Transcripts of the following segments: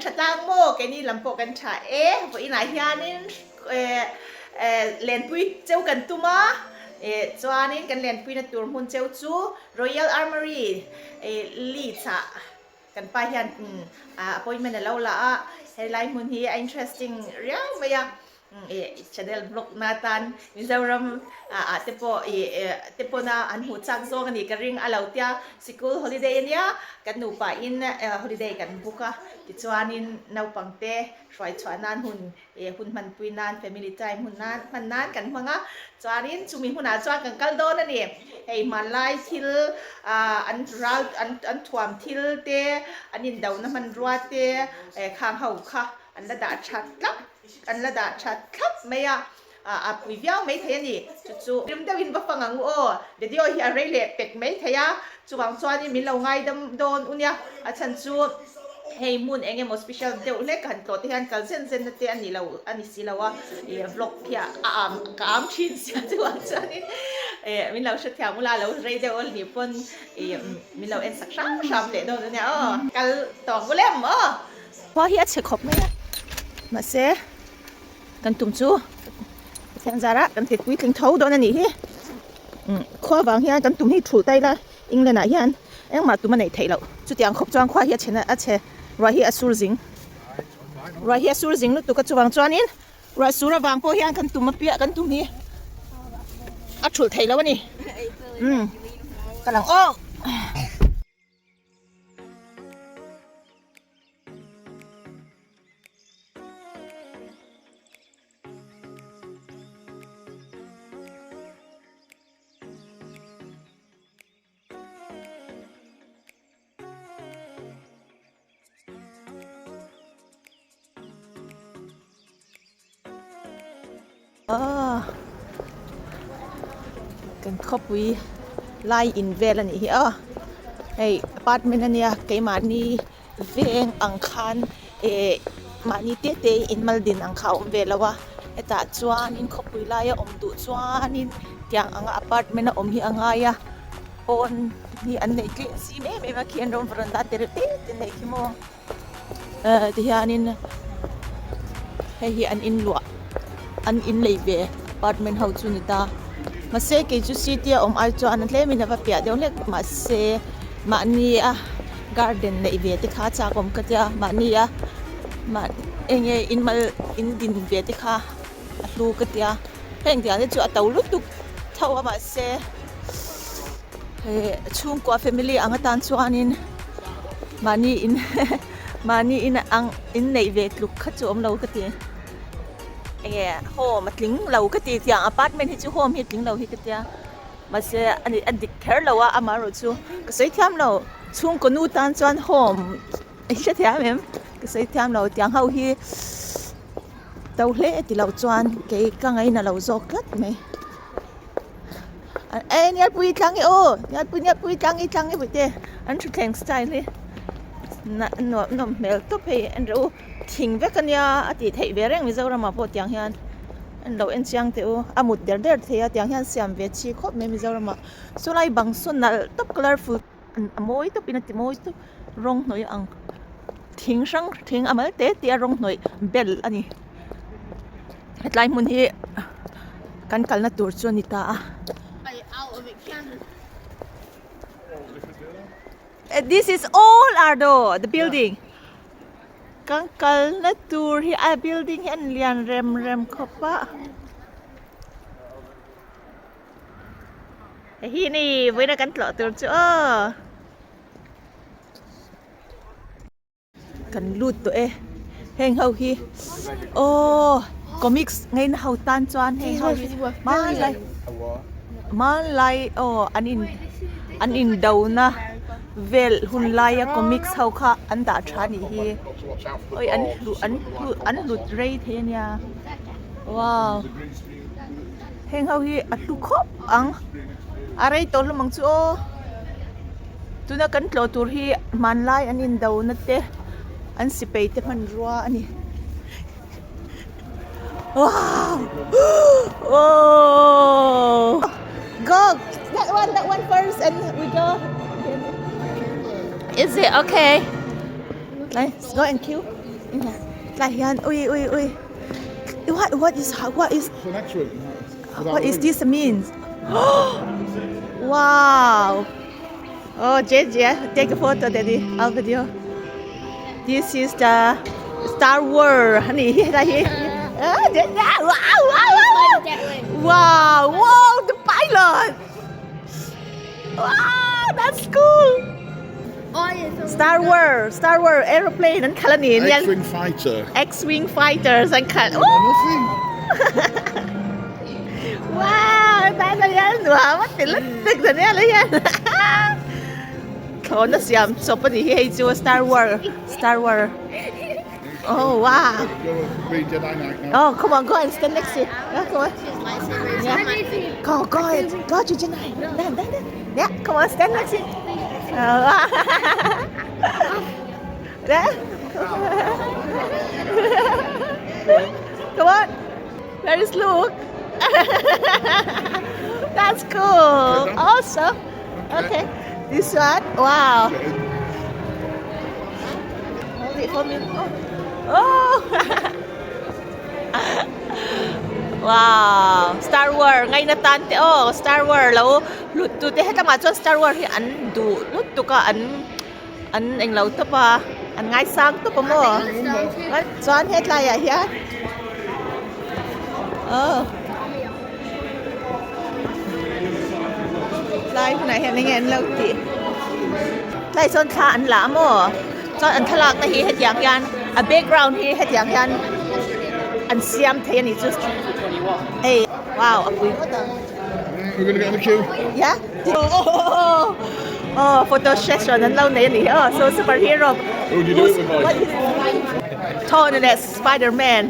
tha tlang maw? Keini lam pawh kan tha e. Vawiinah hianin lenpui cheu kan tum a, chuanin kan lenpuina tur hmun cheu chu Royal Armoury Leeds ah kan pa hian appointment a lo la a, helai hmun hi a interesting riau mai a. Channel vlog na tan Mizoram ah te pawh ih te pawna an hmuh chak zawng a nih ka ring a lo tia sikul holiday a nia kan nupa in holiday kan book a tichuanin naupang te hruai chhuah nan hun ih hun hmanpui nan family time hun nan hman nan kan hmang a chuanin chumi hunah chuan kan kal dawn a ni hei hmanlai thil ah an ral an thuam thil te an indona hmanrua te khang ho kha an la dah tha tlap. An la dah that thlap mai a, a pui viau mai thei a ni. Chu chu rim deuhin va fang ang u aw. Video hi a rei leh pek mai thei a, chuvang chuanin min lo ngaidam dawn u nia. A chhan chu hei hmun eng emaw special deuh hlek han tlawh te hian kal zen zen na te a ni lo a ni si lo a, ih vlog hi a am ka am thin sia chuvang chuanin ih min lo hrethiam ula lo rei deuh a nih pawn ih min lo en sak hram hram leh dawn u nia aw. Kal tawng u lem aw. Khua hi a chhe khawp mai a, mahse kan tum chu Pathian zarah kan ti puitling tho dawn a nih hi. Khua vang hian kan tum hi thulh ta ila England ah hian engmah tum a neih theih loh. Chutiang khawp chuan khua hi a chhe a chhe ruah hi a sur zing ruah hi a sur zing lutuk a chuvang chuanin ruah sur avang pawh hian kan tum apiah kan tum hi a thulh theih loh a ni. Umm ka lang aw. Kan khawpui lai in vel a nih hi aw hei apartment a nia keimahni veng ang khan eh mahni te te in mal din ang kha a awm ve lo a hetah chuanin khawpui laia awm duh chuanin tiang anga apartment a awm hi a ngai a pawn hi an nei tlem zim em em a khi an rawn veranda te reuh te te nei khi maw. Tihianin hei hi an in luah an in lei ve apartment ho chu ni ta mahse kei chu city a awm ai chuan a tlemin a va piah deuh hlek mahse mahni a garden neih ve te kha a chak awm ka tia mahni a mah eng nge in mal in din ve te kha a hlu ka tia heng tiang te chu a to lutuk tho a mahse He chhungkua family ang atan chuanin mahni in mahni in ang in neih ve tluk kha chu awm lo ka ti enge home a tling lo ka ti tiang apartment hi chu home hi a tling lo hi ka tia mahse a ni a dik kher lo a amaherawh chu ka sawi thiam lo chhungkaw nu tan chuan home i hre thiam em ka sawi thiam lo tiang ho hi to hle ti loh chuan kei ka ngaina lo zawk tlat mai. E Nialpui tlang hi aw Nialpui Nialpui tlang hi tlang hi pawh te an thutthleng style hi nuam nawm hmel tawp hei en rawh u thing vek ania a tih theih ve reng Mizoram ah pawh tiang hian en lo en chiang teh u a mut der der thei a tiang hian siam ve chi khawp mai Mizoram ah saw lai bang saw nalh tawp colourful a mawi tawp in a ti mawi tawp rawng hnawih ang thing hrang thing a mal te te a rawng hnawih bel a ni. Hetlai hmun hi kan kalna tur chu a ni ta a. This is all Ardo the building. Kan kalna tur hi a building hi an lian rem rem khawp a. Hei hi ni vawiina kan tlawh tur chu aw. Kan lut tawh e heng ho hi aww comics ngaina ho tan chuan heng ho hi hmanlai hmanlai aw an in an in do na vel hun laia comics ho kha an dah tha a nih hi awi an hlu an hlu an hlut rei thei a nia wow heng ho hi a hlu khawp ang a rei tawh hlawm ang chu aw. Tuna kan tlawh tur hi hmanlai an indo na te an sipai te hmanrua a ni. Wow! Oh! Go! That one, that one first and we go. Is it okay? Let's go and queue. Tlai hian ui ui ui what what is what is what is this means wow oh J J take a photo daddy a video this is the Star War a nih hi helai hi wow wow wow wow wow the pilot Wow, that's cool. Star Wars, Star Wars aeroplane an khalh a ni. X-wing fighter. X-wing fighters an khalh. Wow, ta ta hian nuam a ti lutuk ta nia la hian. Thlawhna siam chawp a ni hi hei chu Star Wars, Star Wars. Oh wow. Oh, come on, go and stand next to you. Yeah, come on. Yeah. Go, go, go to Janai. Dan, dan, dan. Yeah, come on, stand next to you. Oh. Yeah. Come on. Where is Luke? That's cool. Awesome. Okay. This one. Wow. Hold it for me. Oh. Oh. Wow. Star Wars ngaina tan te aw Star Wars lo lut tu te hetlangah chuan Star Wars hi an duh lutuk a an an englo tawp a an ngaisang tawp a maw chuan hetlai ah hian oh tlai hunah hian enge an lo tih tlai chuan thla an la a maw chuan an thlalak na hi hetiang hian a background hi hetiang hian an siam thei a nih chu hei wow a pui ngawt ang. We're gonna get in the queue. Yeah. Oh, oh, photo session an lo nei a ni hi aw so superhero. Who do you do it with What is Tony leh Spiderman.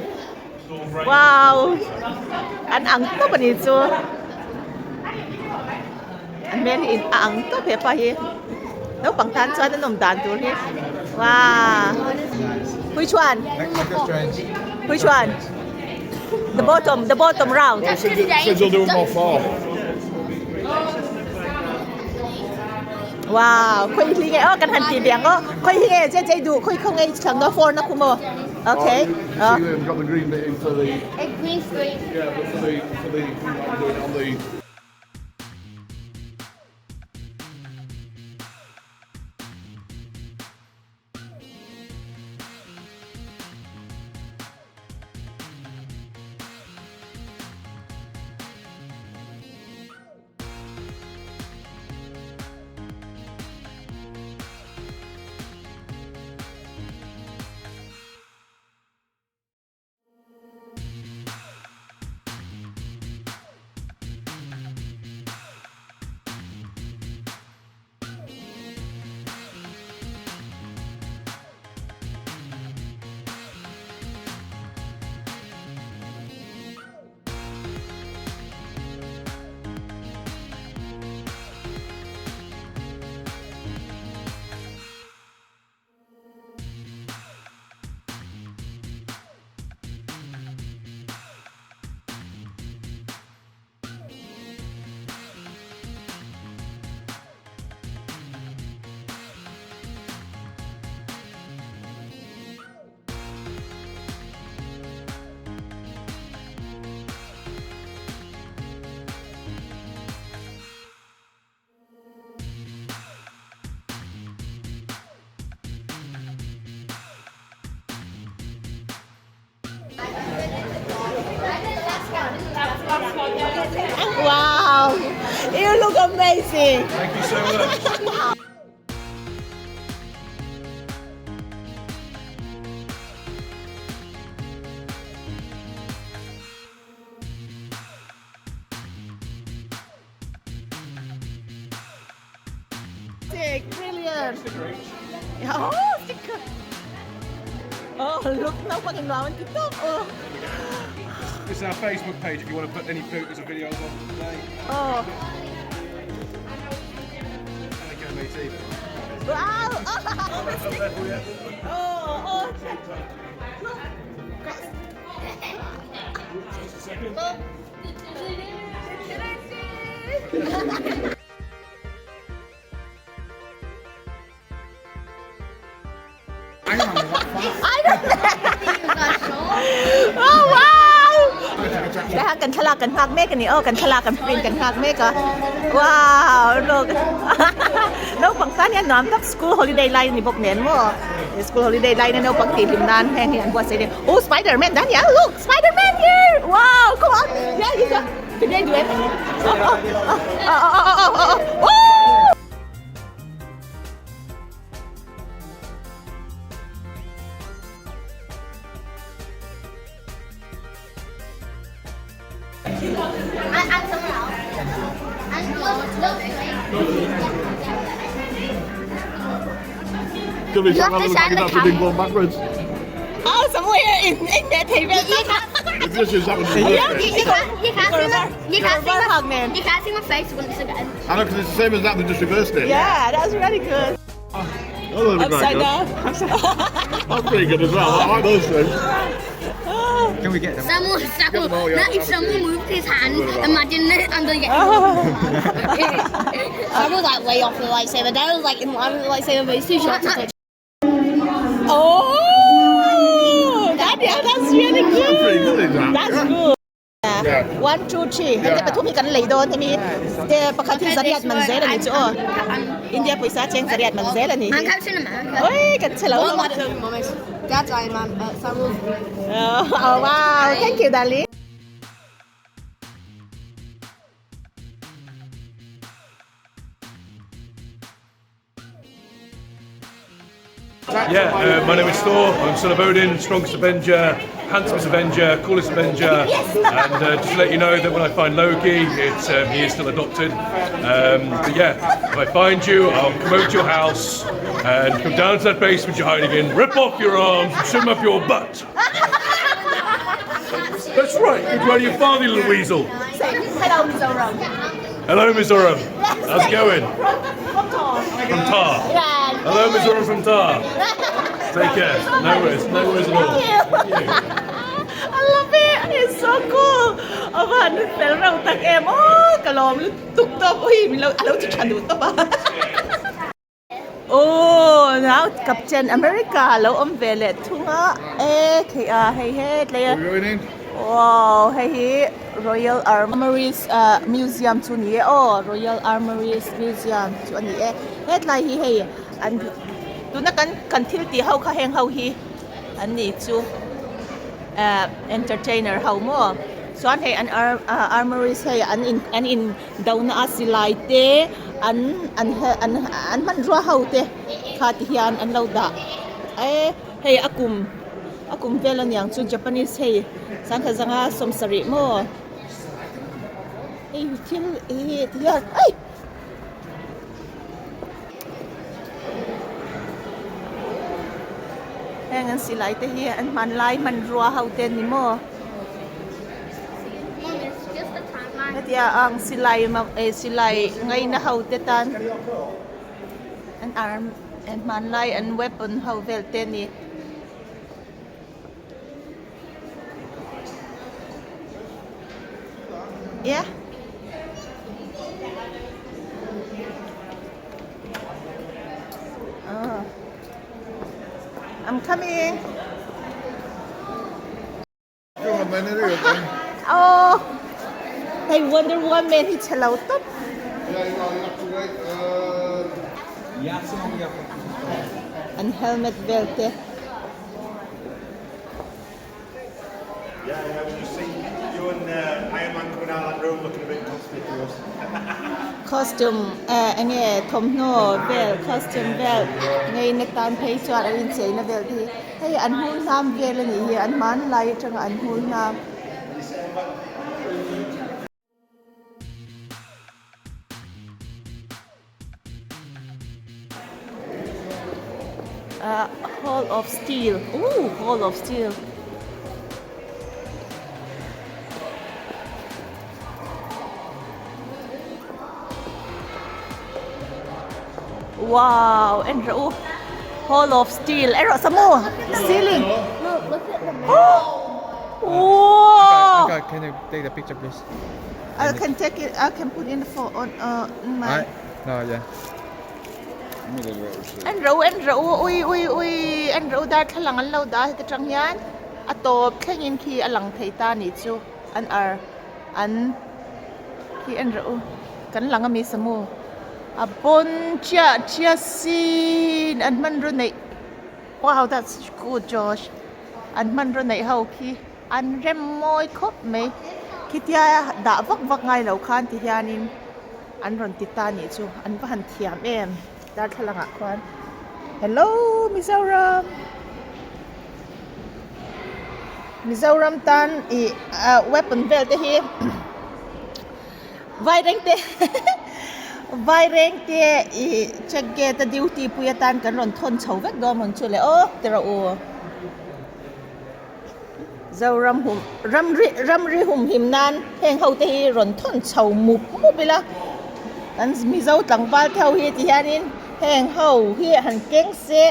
Wow. An ang tawp a ni chu. An hmel hi a ang tawp hepa hi. Naupang tan chuan an awm dan tur hi. Wow. Which one? Which one? The bottom, the bottom round. Well, since you'll do them all four. Wow, khoi hi nge oh kan han ti biang oh. Khoi hi nge che che du khoi không nge chang no four na khumo. Okay. Oh, you see they've got the green bit in for the A green screen. Yeah, but for the you might do it on the Wow, you look amazing. Thank you so much. Sick, brilliant. Oh, sticker. Oh, look naupang in nuam an ti tawp. Oh. This is our Facebook page if you want to put any photos or videos on today. Oh. And again, matey. Wow. Oh, oh. Look. Just a second. Look. Iron Man! Oh wow! Kaya kan thlalak kan nghak mek ani aw kan thlalak kan print kan nghak mek a wow look naupang tan hian nuam tak school holiday lai ani bawk nen maw school holiday lai na naupang tih hlim nan heng hi an buatsaih a ni oh spider man Daniel look spider man here wow come on yeah you go can you do it oh oh oh oh oh oh oh oh oh You have to send the camera. Oh, somewhere in in that table. You can't, you can't see my face once again. I know because it's the same as that, they just reversed it. Yeah, that's really good. Oh, that'd be Upside good. down. That's pretty good as well. I like those things. Can we get them? Someone, someone, them all, yeah. no, if someone moved his hand, imagine it, and they get. Someone was like way off the lightsaber. Dad was like in line with the lightsaber, but he's too short to touch. Oh, that, yeah, that's really That's good. pretty good, is that? That's good. Yeah. 1, 2, 3 hei te pathum hi kan lei dawn hemi te pakhat hi zariat man zel a ni chu aw India pawisa cheng zariat man zel a ni I'm hi Captain America. oi kan che lo One like two mummies. Dad's Iron Man. Samuel's Oh wow thank you darling Yeah, uh, my name is Thor. I'm son of Odin, strongest Avenger, handsomest Avenger, coolest Avenger. And uh, just to let you know that when I find Loki, it's, um, he is still adopted. Um, but yeah, if I find you, I'll come over to your house and come down to that basement you're hiding in, rip off your arms, and shove 'em up your butt. That's right, you go to your father, you little weasel. Say hello Mizoram Hello, Mizoram. How's it going? From Tar From Tar. Yeah. Hello, Mizoram from Tar. Take care. No worries. No worries at all. Thank you. I love it. It's so cool. A van fel reuh tak em aw ka lawm lutuk tawp ui min lo a lo ti tha duh tawp a. Aw now Captain America a lo awm ve leh thung a e theih a hei hetlai a wow hei hi Royal Armouries ah museum chu a ni e aw Royal Armouries museum chu a ni e hetlai hi hei an tuna kan kan thil tih ho kha heng ho hi an ni chu ah entertainer ho maw chuan hei an armouries hei an in an in do na a silai te an an an an hmanrua ho te kha ti hian an lo dah e hei a kum a kum vel aniang chu Japanese hei sangkhat zanga sawmsarih maw hei thil hi ti hian ai. Heng an silai te hi an hmanlai hmanrua ho te ni maw? Hetia ang silai eh silai ngaina ho te tan an arm an hmanlai an weapon ho vel te ni. Yeah. Oh. I'm coming. Oh. Hey Wonder Woman hi chhelo tawp. An helmet vel te. Costume eh eng nge thawmhnaw vel costume vel ngei na tan phei chuan an inchei na vel te hi hei an hmul hnam vel a nih hi an hmanlai atanga an hmul hnam. Ah hall of steel ooh hall of steel wow en rawh u hall of steel erawh samu ceiling wow Okay, can you take the picture please? I can take it I can put in the phone on uh, in my No, yeah. En ro en ro ui ui ui en ro darthlalang an lo dah heti tang hian a tawp thlengin khi a lang thei ta nih chu an ar an khi en ro kan lang ami samu a pawn chiah chiah sin an hmanraw neih wow that's good Josh an hmanraw neih ho khi an rem mawi khawp mai khitia dah vak vak ngai lo khan ti hianin. An rawn ti ta nih chu an va han thiam em darthlalang ah khuan hello Mizoram Mizoram tan ih ah weapon vel te hi vairengte vairengte ih check gate a duty pui atan kan rawn thawn chho vek dawn mawn chu le aw ti rawh u. Zoram hum ramri ramri humhim nan heng ho te hi rawn thawn chho mup mup ila kan Mizo tlangval te ho hi ti hianin heng ho hi han keng se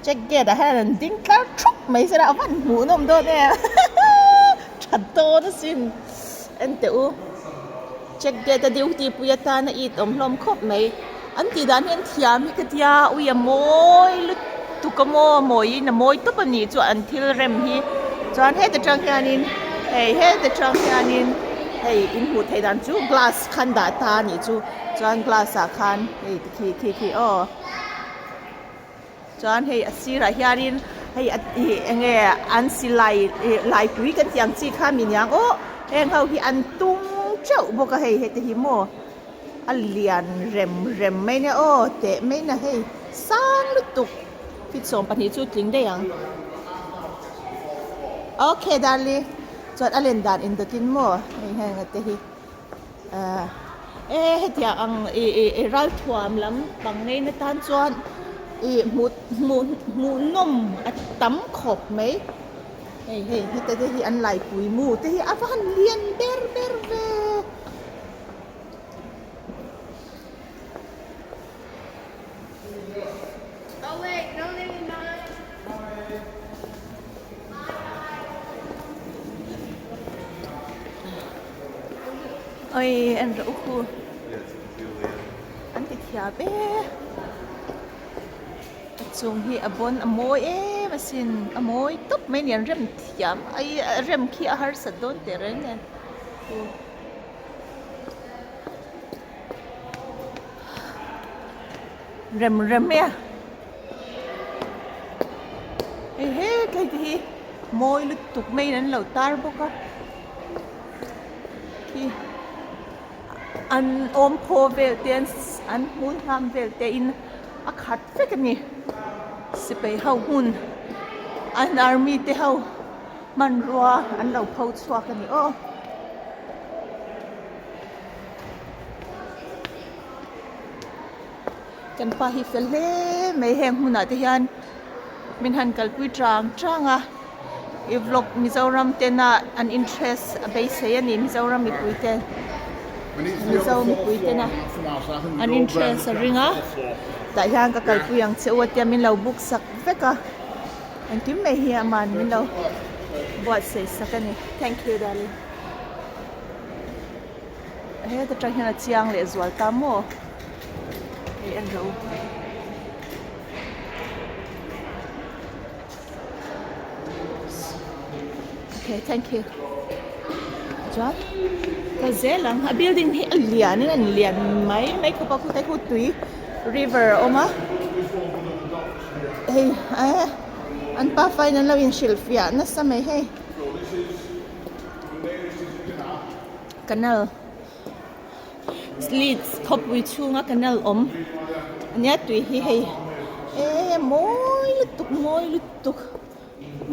check gate ah hian an ding tlar thup mai se la a van hmuh nawm dawn em that dawn asin en teh u check gate a duty pui atana it awm hlawm khawp mai an tih dan hian thiam hi ka tia ui a mawi lutuk a maw a mawiin a mawi tawp a nih chu an thil rem hi chuan heta tang hianin hei heta tang hianin hei in hmuh theih dan chu glass khan dah ta a nih chu chuan glass ah khan hei khi khi khi aw. Chuan hei a sirah hianin hei a ih eng nge an silai ih laipui kan tih ang chi kha mi niang aw heng ho hi an tung teuh bawk a hei heti hi maw a lian rem rem mai nia aw teh mai na hei sang lutuk feet 12 chu tling daih ang okay darling chuan a len dan indawtin maw hei heng te hi. E hetiang ang ih ih ralthuam lam pang ngei na tan chuan ih hmuh hmuh hmuh nawm a tam khawp mai hei hei heta te hi an laipui mu te hi a va han lian ber ber ve. Oi en rawh u khu an ti thiam e a chung hi a bawn a mawi em asin a mawi tawp mai a ni an rem thiam ai a rem khi a harsat dawn teh reng nen rem rem mai a hei hetlai te hi mawi lutuk maiin an lo tar bawk a. Khi an awm phaw vel te an hmul hlam vel te in a khat vek a ni sipai ho hmun an army te ho hmanrua an lo pho chhuak a ni aw. Kan pa hi fel hle mai heng hmunah te hian min han kalpui chang chang a i vlog Mizoram tena an interest a beisei a ni Mizoram mipui te Mizo mipui tena an interest a ring a tah hian ka kalpui ang che u a tia min lo book sak vek a engkim mai hi aman min lo buatsaih sak a ni thank you darling. Heta tang hian a chiang leh zual ta maw hei en rawh u. Okay thank you chuan kal zel ang a building hi a lian in a lian mai mai khawp a khutai khu tui river a awm a hei eh an pafa in an lo inhrilh fiah nasa mai hei. Canal Leeds khawpui chhunga canal awm ania tui hi hei e mawi lutuk mawi lutuk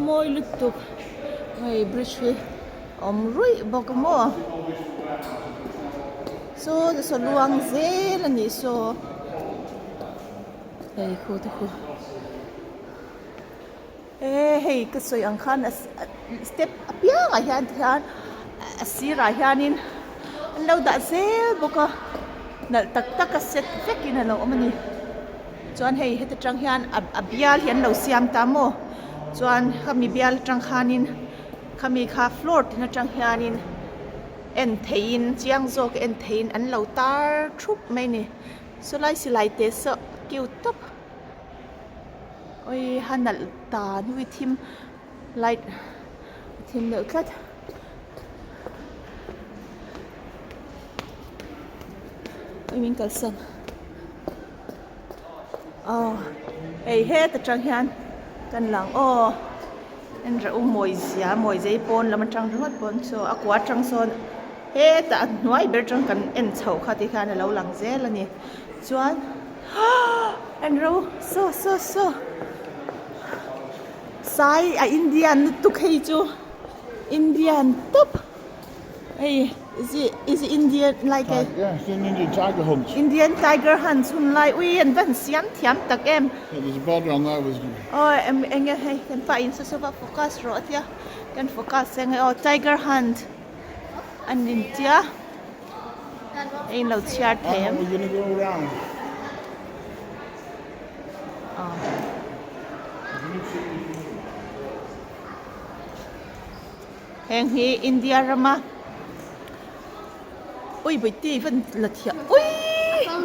mawi lutuk hei bridge hi awm ruih bawk a maw saw saw luang zel a nih saw hei khu te khu. E hei ka sawi ang khan step apiangah hian tihian a sirah hianin an lo dah zel bawk a nalh tak tak a set vekin a lo awm a ni chuan hei heta tang hian a bial hi an lo siam ta maw chuan khami bial atang khanin khami kha floor tin atang hianin en theihin chiang zawk en theihin an lo tar thup mai a ni sawlai silai te saw. cute tawp awii a nalh dan hi thim light a thim deuh tlat. Ui min kalsan aw hei heta tang hian kan lang aw en reuh mawi zia mawi zei pawn lam atang ringawt pawn saw a kua atang sawn hetah a hnuai ber atang kan en chhoh kha ti khan alo lang zel a ni chuan en reuh saw saw saw sai a Indian lutuk hei chu Indian tawp. Hei is it is it Indian like a Yeah, it's an Indian tiger hunt. Indian tiger hunt hun lai ui an van siam thiam tak em. Yeah, there's a border on there with Aw em eng nge hei kan pa in saw saw va focus rawh a tia kan focus ang e aw tiger hunt an intia a inlo chhiar thei em. We're gonna go round. Aw. Heng hi India rama ui bawihte i van la thiam ui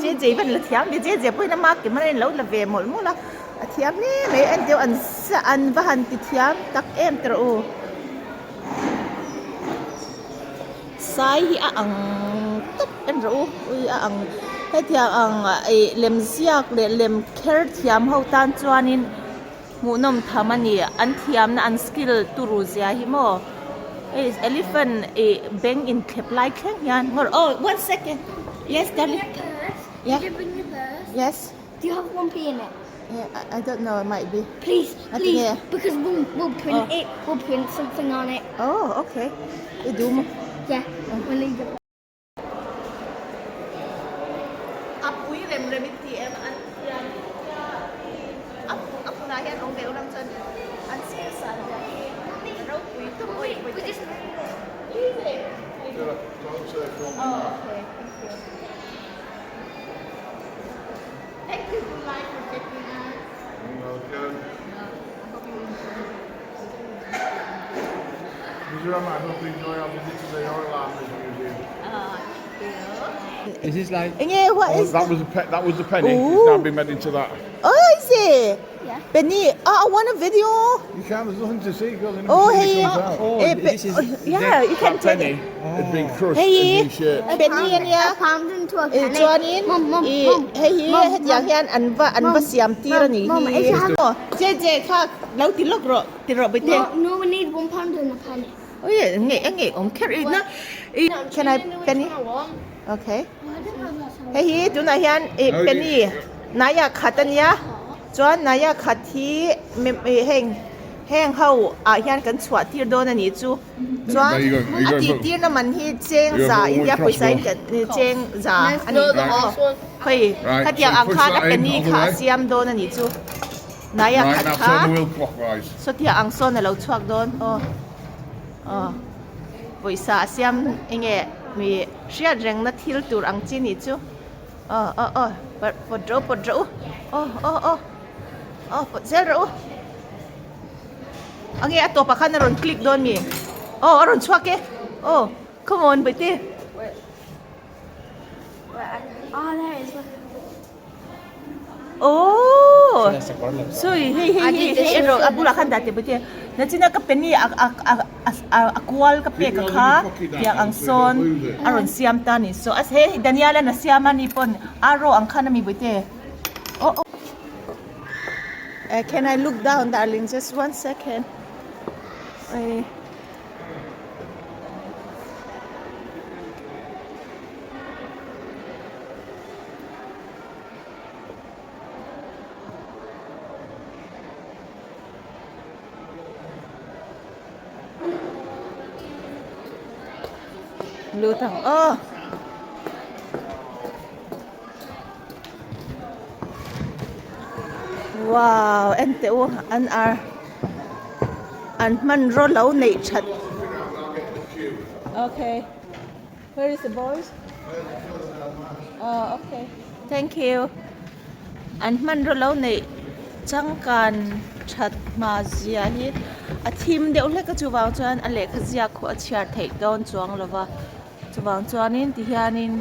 che che i van la thiam ve che che pawhin ama ke hman a in lo la ve mawlh mawlh a a thiam hle mai a entir an an va han ti thiam tak em tawh u sai hi a ang tawp en rawh u ui a ang hetiang ang ih lem ziak leh lem kher thiam ho tan chuanin. Hmuhnawm tham a ni. An thiamna an skill turu zia hi maw. Hei elephant ih beng inthlep lai thleng hian ngawr oh one second yes darling yeah. Did you bring your purse? Yes. Do you have 1p in it? Yeah, I don't know, it might be. Please, please, because we'll, we'll print oh. it, we'll print something on it. Oh, okay. You do? Yeah, we'll leave it. A pui rem rem i ti em an thiam a a hmunah hian awm ve ulang chuan an skill san zia hi a ropui tawp awih pawih theih Oh okay thank you Thank you Gulai for taking us. You're welcome. I hope you enjoy. Mizoram, I hope you enjoy our visit to the Royal Army Museum. Is this like Enge, what Oh, is that was a pe- that was the penny. It's now been made into that. Oh, is it? Yeah. Penny, oh, I want a video. You can't. There's nothing to see because Oh, hey. comes out. Oh, Eh, this is oh, yeah, you can That take penny it. had been crushed Hey, and reshaped. penny ania. A pound into a Eh, penny. chuanin Mum, mum, i mum. hei hi Mum, hetiang mum. hian an va an va Mum, siam tir a ni Mum, hi. if you have- Oh, che che kha lo ti lawk rawh ti rawh bawihte. No, no, we need £1 and a penny. Oi nge a nge awm kher i na. I can I penny? Okay. Hei hi tunah hian i penny naya khat a nia chuan naya khat hi heng heng ho ah hian kan chhuah tir dawn a nih chu chuan a tih tir na man hi cheng za India pawisa in kan cheng za a ni hei khatiang ang khan a penny kha a siam dawn a nih chu naya khat kha sawtia ang sawn a lo chhuak dawn aw. Aw pawisa a siam enge mi hriat rengna thil tur ang chi ni chu aw aw aw pawt rawh u pawt rawh u aw aw aw aw pawt zel rawh u a nge a tawpah khan a rawn click dawn mi aw a rawn chhuak e aw come on bawihtei. Aww sui hei hei hei hei erawh a bulah khan dah teh pawh nachina ka penny a a a a kual ka pek a kha tiang ang sawn a rawn siam ta a ni so a he Daniel an a siam a ni pawn arrow ang khan a mi bawihte aw aw can I look down darling just one second oi. Lut ang aw. Wow, en teh u an ar an hmanraw lo neih that. Okay. Where is the boys? Oh, okay. Thank you. An hmanraw lo neih changkan that hma zia hi a thim deuh hlek a chuvang chuan a lehkha ziak khu a chhiar theih dawn chuang lo va chuvang chuanin tihianin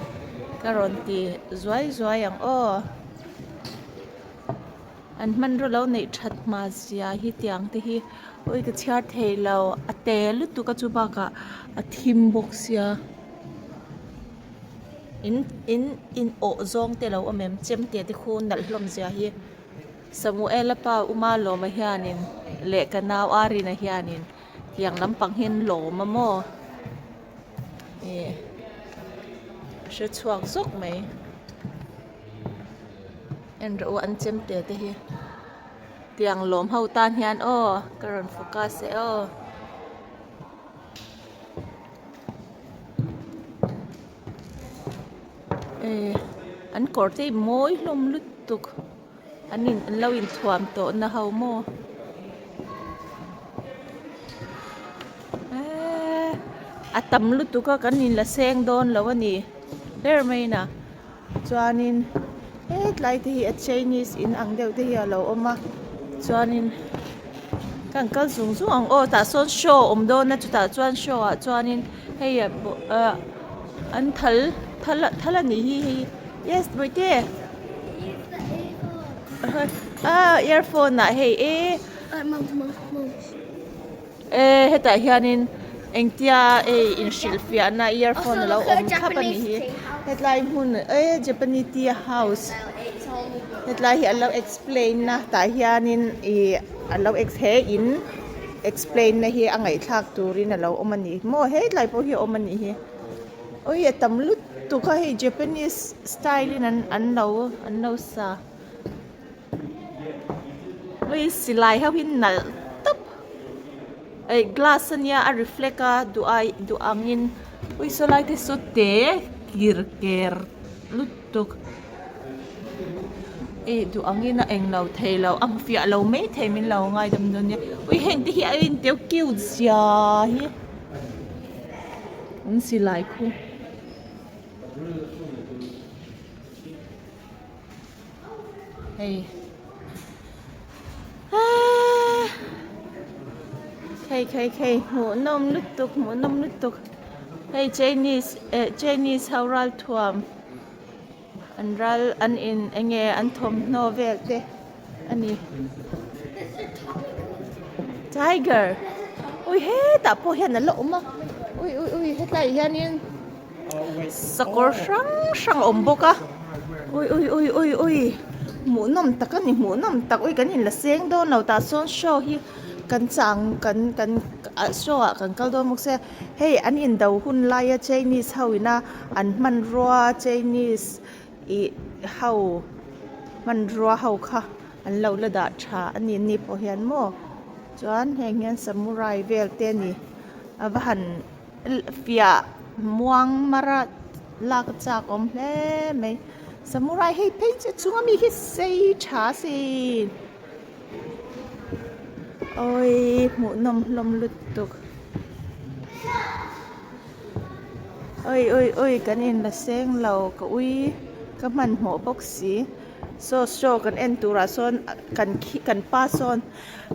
ka rawn ti zuai zuai ang aw. An hmanraw lo neih that hma zia hi tiang te hi awi ka chhiar thei lo a te lutuk a chu bakah a thim bawk sia in in in awh zawng te alo awm em chemte te khu nalh hlawm zia hi Samuela pa Uma lawma hianin leh ka nau Arina hianin tiang lampang hi an lawm a maw ih hre chhuak zawk mai. En rawh u an chem te te hi tiang lawm ho tan hian aw ka rawn focus e aw. Eh an kawr te hi mawi hlawm lutuk an in an lo inthuam tawh na ho maw eee a tam lutuk a kan inla seng dawn lo a ni ber mai na. Chuanin hetlai te hi a chinese in ang deuh te hi a lo awm a chuanin kan kal zung zung ang aw tah sawn show a awm dawn a chutah chuan show ah chuanin hei ah an thal thal thal a nih hi hei yes bawihte ah earphone ah hei e. E hetah hianin engtia ei inhrilhfiahna earphone alo awm thlap a nih hi hetlai hmun e Japanese tea house hetlai hi an lo explain a tah hianin ih an lo ex he in explain na hi a ngaihthlak turin alo awm a ni maw hetlai pawh hi a awm a nih hi awi a tam lutuk a hei Japanese style in an an lo an lo sa. Hei silai ho hi nalh tawp eh glass ania a reflect a duh ai duh angin ui saw lai te saw te kir ker lutuk eh duh angin a englo theilo a hmu fiah lo maithei min lo ngaidam dawn nia ui heng te hi a inteu cute zia hi an silai khu. Hei aaa khei khei khei hmuhnawm lutuk hmuhnawm lutuk hei chinese eh chinese ho ralthuam an ral an in eng nge an thawmhnaw vel te a ni tiger ui hetah pawh hian a la awm a ui ui ui hetlaiah hianin. Sakawr hrang hrang a awm bawk a ui ui ui ui ui hmuhnawm tak a ni hmuhnawm tak ui kan inla seng dawn lo tah sawn show hi kan chang kan kan ah show ah kan kal dawn bawk sia hei an indo hun laia chinese ho ina an hmanrua chinese ih ho hmanrua ho kha an lo la dah tha a ni ni pawh hian maw chuan heng hian samurai vel te a ni a va han. Fiah muang mara lak a chak awm hle mai samurai hei phei chu a chunga mi hi sei tha sin awii hmuhnawm hlawm lutuk awi awi awi kan inla seng lo ka ui ka hmanhmawh bawk si saw show kan en turah sawn kan khi kan pa sawn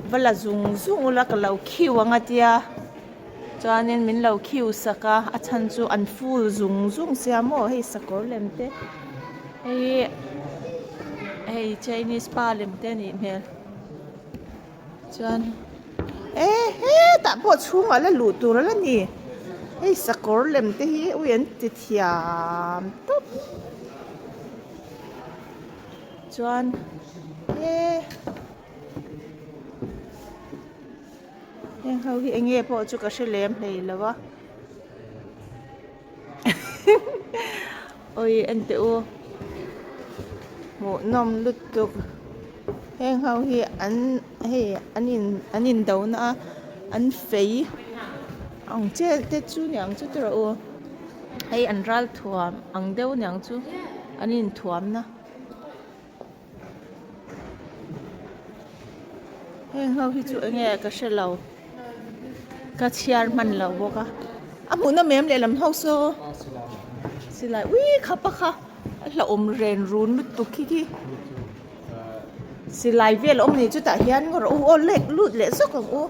va la zung zung ula ka lo khiu ang a tia. Chuanin min lo khiu sak a a chhan chu an full zung zung sia maw hei sakawr lem te hei hei chinese pa lem te a nih hmel chuan e hetah pawh chhungah la luh tur a la ni hei sakawr lem te hi ui an ti thiam tawp chuan e. Heng ho hi eng nge pawh chu ka hre lem hlei lo a awi en teh u hmuhnawm lutuk heng ho hi an hei an in an in do na a an fei ang chiah te chu ni ang chu tiraw u hei an ral thuam ang deuh ni ang chu an inthuam na. Heng ho hi chu enge ka hre lo ka chhiar hman lo bawk a a hmuhnawm em lehlam ho saw silai ui khapa kha a hlauhawm ren run lutuk khi khi silai vel a awm ni chutah hian ngaw rawh u aw lek lut leh zawk ang u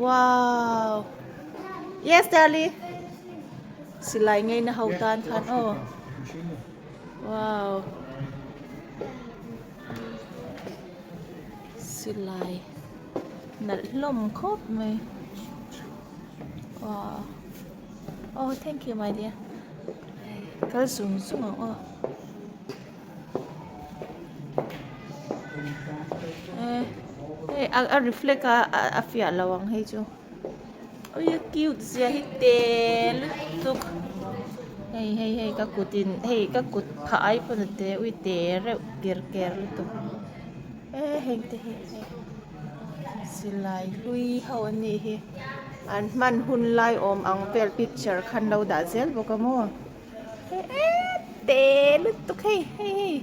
wow yes darling silai ngeina ho tan khan aw. Wow. Silai nalh hlawm khawp mai wow oh thank you my dear kal zung zung ang aw eh hei a reflect a a fiah lo ang hei chu ui a cute zia hi te lutuk hei hei hei ka kut in hei ka kut phah ai pawn a te ui te reuh ker ker lutuk. E heng te hi hei silai hlui ho an nih hi an hman hun lai awm ang vel picture khan lo dah zel bawk a maw e te lutuk hei hei hei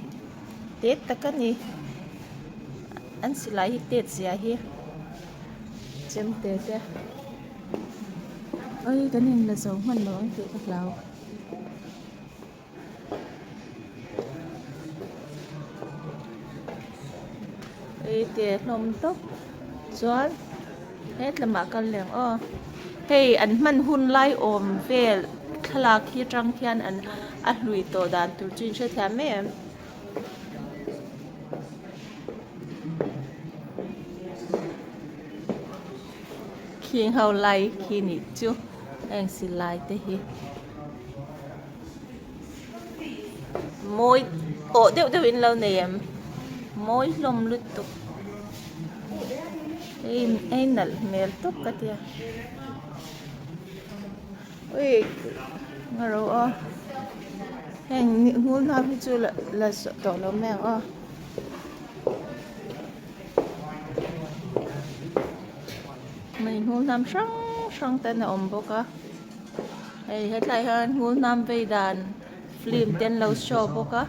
te tak a ni an silai hi tet zia hi chemte te oi kan in la zo hman lo ang tih ka hlau. Ei te hlawm tawp chuan hetlamah kal leh ang aw hei an hman hun lai awm vel thlalak hi atang hian an a hlui tawh dan tur chu in hrethiam mai em. Khing ho lai khi nih chu heng silai te hi. Mawi awh deuh deuh in lo nei em mawi hlawm lutuk hei hei nalh hmel tawp ka tia ui nga ro aw heng hmul hnam hi chu la la zawh tawh lo mai ang aw. Mei hmul hnam hrang hrang ten a awm bawk a. Hei hetlai hian hmul hnam vei dan film te an lo show bawk a.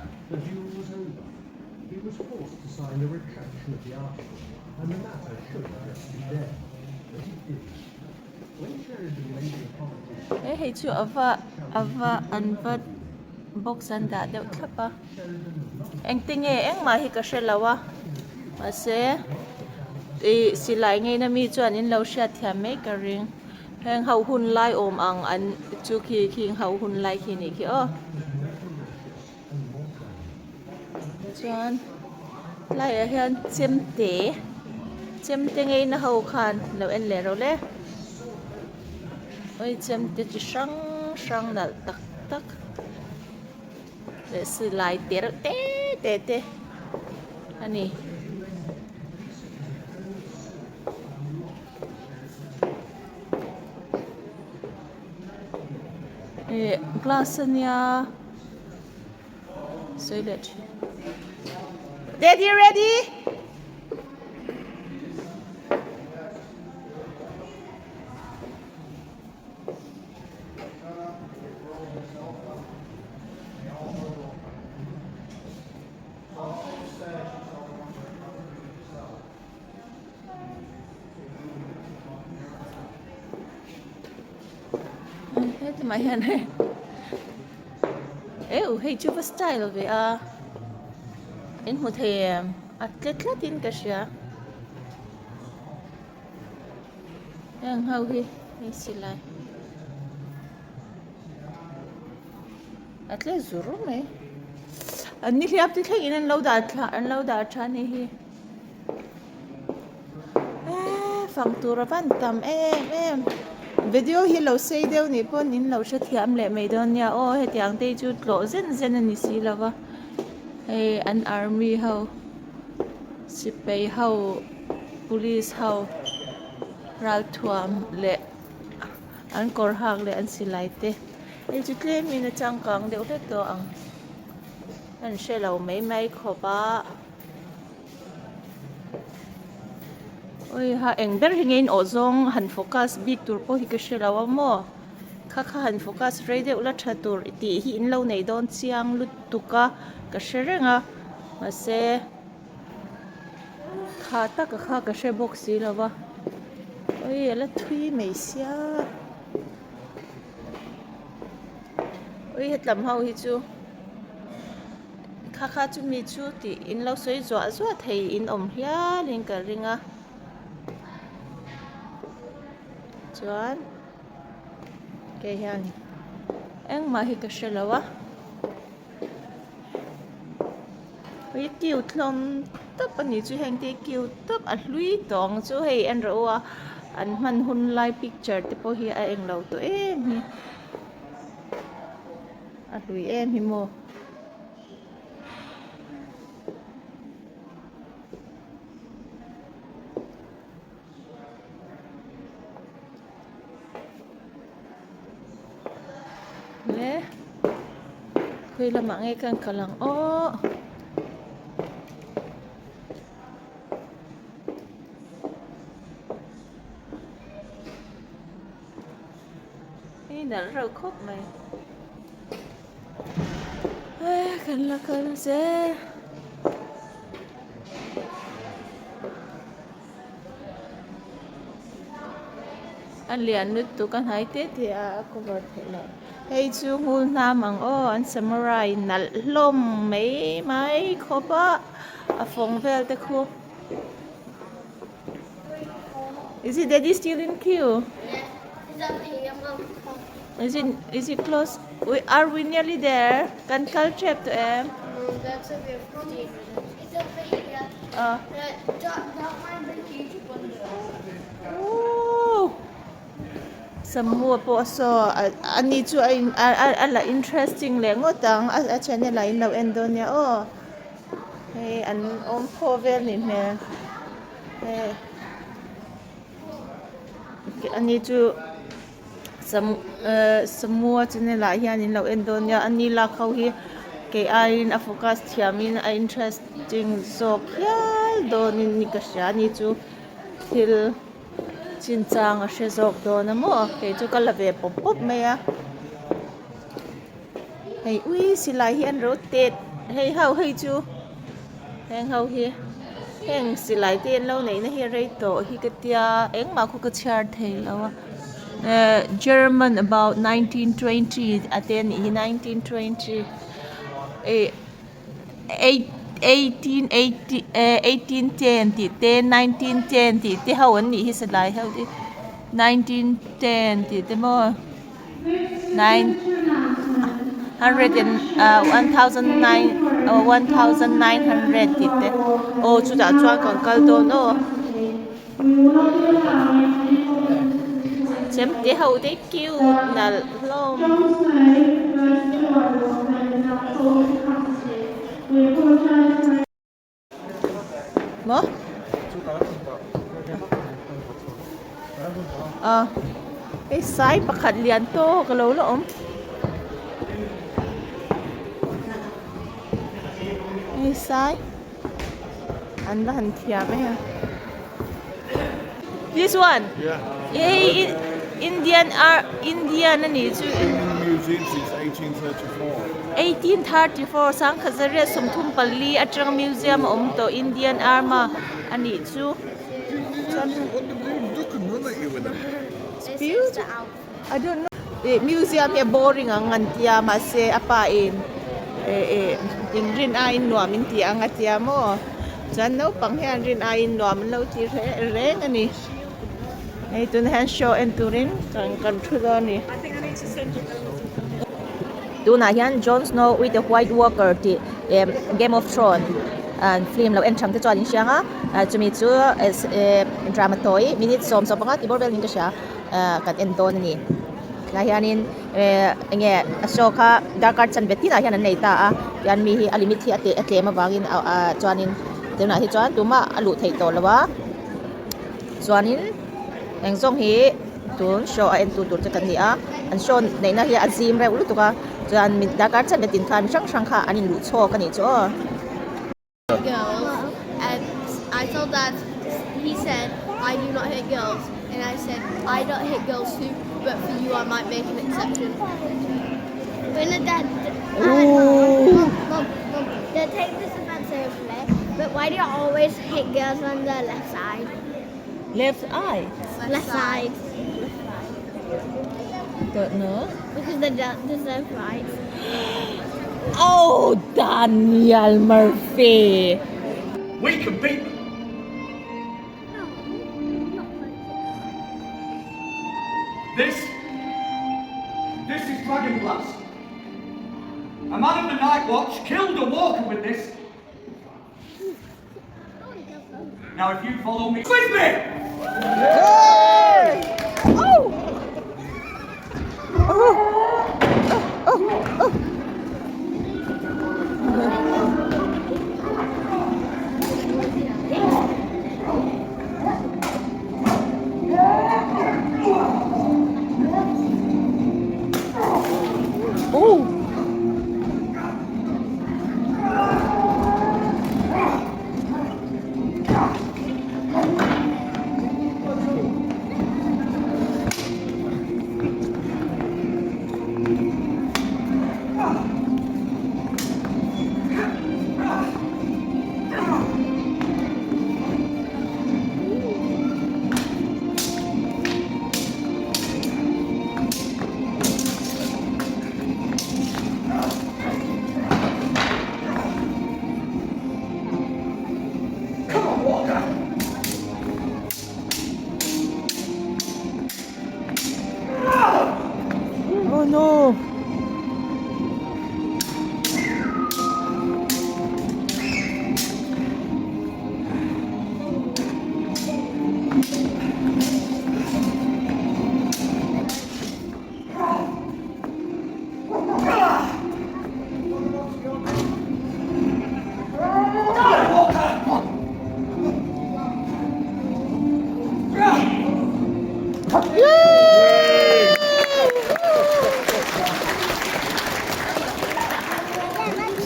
He hei chu a va a va an va box an dah deuh thlap a engtinge engmah hi ka hre lo a mahse ih silai ngeina mi chuan in lo hriatthiam mai ka ring. Heng ho hun lai awm ang an chu khi khing ho hun lai khi nih khi aw. Chuan tlaiah hian chemte chemte ngei na ho khan lo en leh rawh le. Oi chemte chi hrang hrang nalh tak tak leh silai te reuh te te te a ni. Ih glass ania sawi leh thin daddy ready heti mah hian hei eu hei chu va style ve a in hmu thei em a tle tlat in ka hria heng ho hi hei silai a tle zur mai an nihliap te thlengin an lo dah thla an lo dah tha a nih hi. Eee fang tur a van tam em em video hi lo sei deuh nih pawn in lo hrethiam leh mai dawn nia aw hetiang te hi chu tlawh zen zen a ni si lo va hei an army ho sipai ho police ho ralthuam leh an kawr hak leh an silai te hei chu tlem in a changkang deuh hlek tawh ang an hre lo mai mai khawp a. Ui ha eng ber hi nge in awh zawng han focus bik tur pawh hi ka hre lo a maw kha kha han focus rei deuh la tha tur tih hi in lo nei dawn chiang lutuk a ka hre reng a mahse kha taka kha ka hre bawk si lo va ui a la thui mai sia ui hetlam ho hi chu. Kha kha chu mi chu tih in lo sawi zuah zuah thei in awm hial in ka ring a chuan kei hian engmah hi ka hre lo a. Hei cute hlawm tawp a nih chu heng te hi cute tawp a hlui tawh ang chu hei en rawh u a an hman hun lai picture te pawh hi a englo tawh em hi a hlui em hi maw. Le khawi lamah nge kan kal ang aw hei nalh reuh khawp mai kan la kal zel. A lian lutuk a hnai te te a a cover theih loh hei chu ngul hnam ang aw an samurai nalh hlawm mai mai khawp a a fawng vel te khu is it daddy still in queue is it is it close we are we nearly there kan kal tep tawh em. Samua pawh saw a ni chu a in a la interesting leh ngawt ang a channel ah in lo en dawn nia aw hei an awm phaw vel nih hmel hei a ni chu Samua channel ah hian in lo en dawn nia a ni lak ho hi kei aiin a focus thiamin a interesting zawk hial dawnin ni ka hria a ni chu thil chinchang a hre zawk dawn a maw kei chu ka la ve pawp pawp mai a hei ui silai hi an ro tet hei ho hei chu heng ho hi heng silai te an lo neih na hi a rei tawh hi ka tia engmah khaw ka chhiar thei lo a ehh German about 1920 a te anih hi 1920 eh eight 1880 eh 1810 tih te 1910 tih te ho an nih hi silai ho hi 1910 tih te maw. 1900 tih te aw chutah chuan kan kal dawn aw chemte ho te cute nalh hlawm. Maw? A hei sai pakhat lian tawk a lo la awm. Hei sai an va han thiam em. This one? Yeah. Hei Indian ar Indian a nih chu. Been in the museum since 1834. 1834 Sangkhazaria 34 atang museum a awm tawh Indian Arma a nih chu. I don't know. Eh museum hi a boring ang an tia mahse a pa in eh eh in rin aiin nuam in ti ang a tia maw chuan naupang hian rin aiin nuam an lo ti reng reng a ni hei tunah hian show en turin kan kan thu dawn a ni. Tunah hian Jon Snow with the White Walker tih eh Game of Throne an film lo en thang te chuan in hriang a chumi chu eh drama tawi minute 15 tih bawr vel niin ka hria ah kan en dawn a ni tlai hianin eh eng nge a show kha darkar chanve tinah hian an nei ta a tian mi hi a limit hi a teh a tlem avangin ah chuanin tunah hi chuan tumah a luh theih tawh lo a chuanin eng zawng hi tun show a en tu tur chu kan ni a an show neihna hi a zim reuh lutuk a chuan darkar chanve tin khan mi hrang hrang kha an inluh chhawk a nih chu aw. Girls and I told dad he said I do not hit girls and I said I don't hit girls too but for you I might make an exception. When the dad, mom, mom, mom, don't take this offense seriously, but why do you always hit girls on the left side? Left eye? Left side. Don't know. Because they don't deserve rights. Oh, Daniel Murphy. We can beat them. This, this is Dragon Blast. A man of the Night Watch killed a walker with this. Now if you follow me with me! Come on, Walker! Oh no!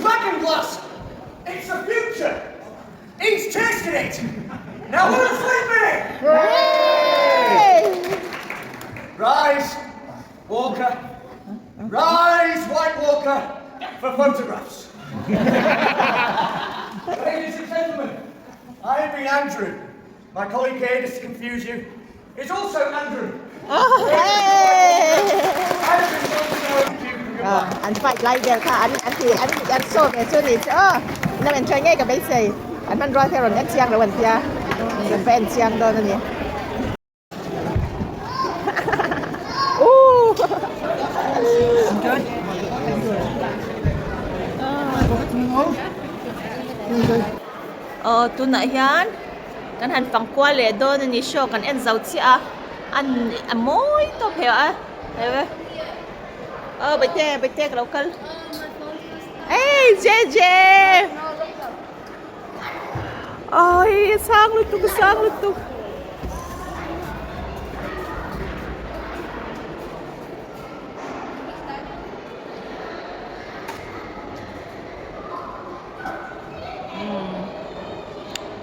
Dragonglass! It's the future! He's tasted it! Now who's with me? Rise, Walker. Rise, White Walker, for photographs. Ladies and gentlemen, I have been Andrew. My colleague here, just to confuse you, is also Andrew. Oh, hey! Andrew's also thank you. Goodbye. An fight lai vel kha an an ti an an show ve chu ni chu aw lam enjoy ngei ka beisei an hmanrua te rawn en chiang lo an tia kan va en chiang dawn a ni. Aw tunah hian kan han fang kual leh dawn a ni show kan en zo chiah a an a mawi tawp heuh a aw bawihte bawihte ka lo kal ei JJ Awii sang lutuk sang lutuk.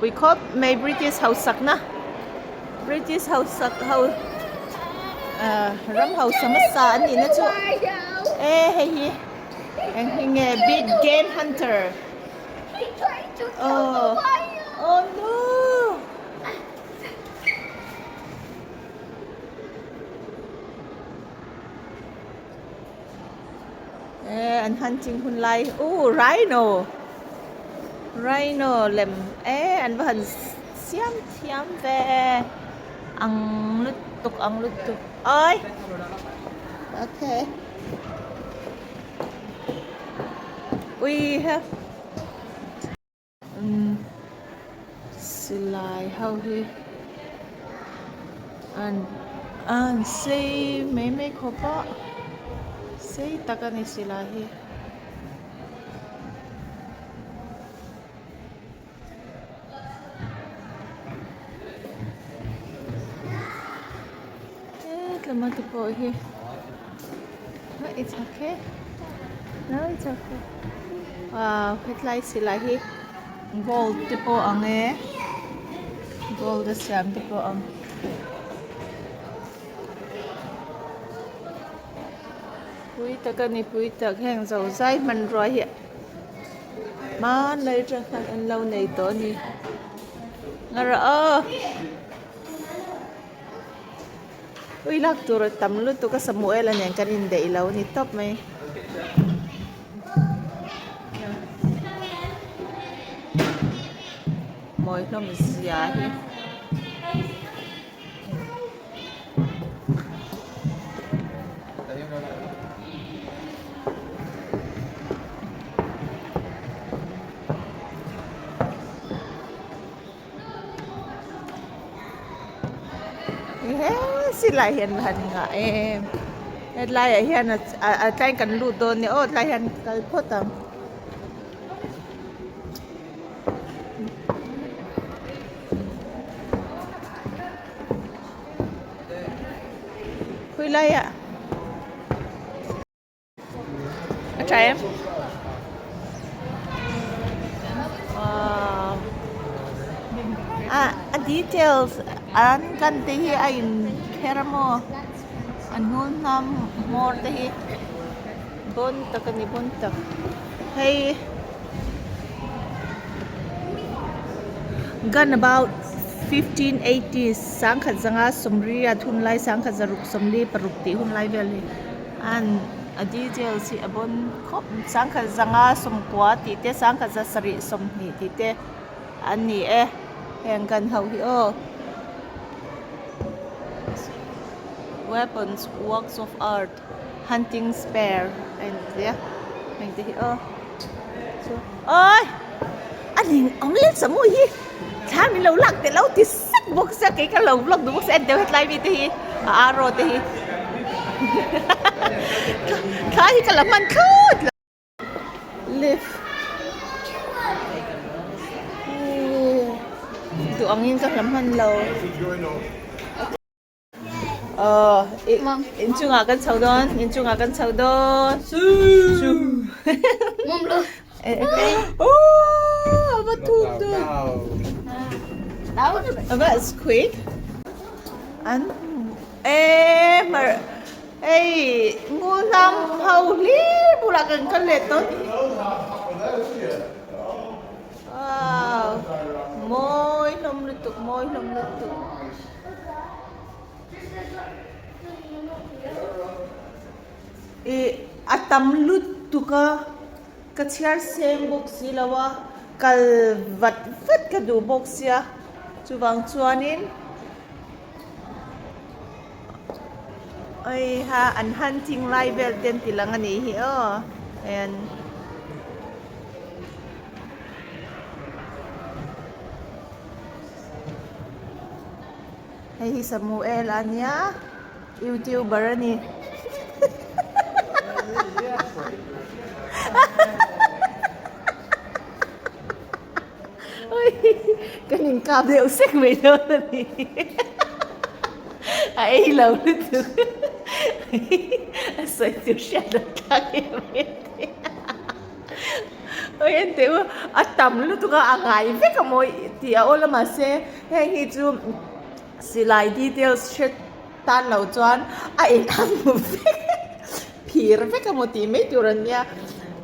Pui khawp mai British hausakna British hausak ho ram hausa hmasa an nihna chu e hei hi eng hi nge big game hunter. Oh, oh no! Eh, an hunting hun lai. Oh, rhino. Rhino lem. Eh, an va han siam thiam ve. Ang lutuk, ang lutuk. Oi. Okay. Ui ha umm silai ho hi an an sei mai mai khawp a sei tak a ni silai hi. Hetlama te pawh hi it's okay no it's okay wow hetlai silai hi gold te pawh ang e gold a siam te pawh ang pui tak a ni pui tak heng zo zai hmanrua hi hmanlai atang khan an lo nei tawh a ni ngarawh aw. Ui lak tur a tam lutuk a Samuel a nen kan indaih lo a ni tawp mai. Mawi hlawm zia hi. He silai hian han ngah em hetlaiah hian a tlaiin kan lut dawn nia aw tlai hian kal phawt ang. Khawi laiah A tha em? Wow. A a details an kan te hi a in kher a maw an hmul hnam hmawr te hi bawn tak a ni bawn tak hei gun about 1580s sangkhat zanga sawmriat hunlai sangkhat zaruk sawmli paruk tih hunlai vel hi. An a details hi a bawn khawp sangkhat zanga sawmkua tih te sangkhat za sarih sawmhnih tih te an ni e heng kan ho hi aw weapons works of art hunting spare a inti a heng te hi aw chu awii a ning awm leh samu hi thla min lo lak teh lo ti sek bawk sia kei ka lo vlog duh bawk sia en teuh hetlai mi te hi a arrow te hi thla hi ka la hman thlawt lo lift duh angin ka la hman lo. Aw inchungah kan chho dawn inchungah kan chho dawn su oh a va thuk dawn that's quick an e mar hei ngu lam ho hlir bulah kan kal leh tawh wow mawi hlawm lutuk mawi hlawm lutuk. Ih a tam lutuk a ka chhiar seng bawk si lo a kal vat vat ka duh bawk sia chuvang chuanin heiha an hunting lai vel te an ti lang a nih hi aw hei an. Hei hi Samuel a nia youtuber a ni kan in kap deuh sek mai dawn a ni a ei lo lutuk a sawi tur hriat loh thlak em em te. Oi en teh u a tam lutuk a a ngai vek a maw tih a awl a mahse heng hi chu silai details hre tan loh chuan a in ang vek phir vek a maw tih mai tur an nia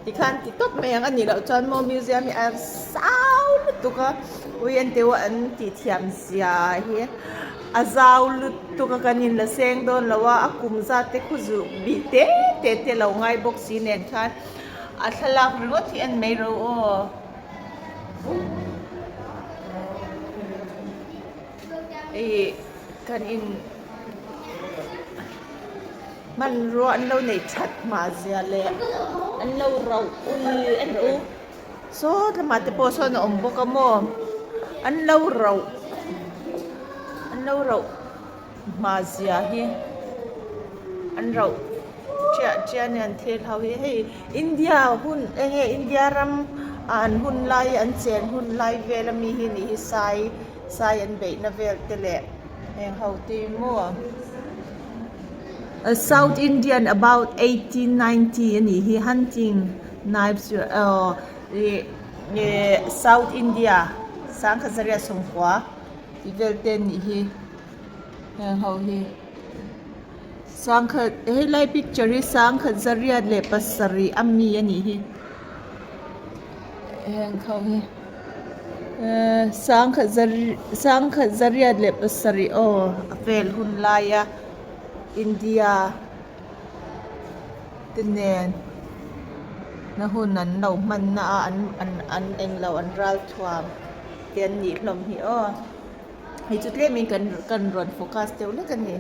tikhan ti tawp mai ang a nih loh chuan maw museum hi a zau lutuk a ui en teh u an tih thiam zia hi a zau lutuk a kan in la seng dawn lo a a kum zat te khu zuh bih te te te lo ngai bawk si nen khan. A thlalak ringawt hi en mai ro aw. Ih kan in hmanrua an lo nei that hma zia leh an lo rauh ul en rawh u saw lamah te pawh sawn a awm bawk a maw an lo rauh an lo rauh hma zia hi an rauh chiah chiah a ni an thil ho hi hei India hun eng nge India ram ah an hun lai an chen hun lai vel ami hi nih hi sai sai an beihna vel te leh heng ho te hi maw South Indian about 1890 a nih hi hunting knives aw ih ih South India sangkhat zariat sawmkua tih vel te a nih hi. Heng ho hi sangkhat helai picture hi sangkhat zariat leh pasarih a mi a nih hi heng ho hi ehh sangkhat sangkhat zariat leh pasarih aw a vel hun laia India te nen na hun an lo hman na a an an an englo an ralthuam te an nih hlawm hi aw. Hei chu tlemin kan kan rawn focus deuh hlek a ni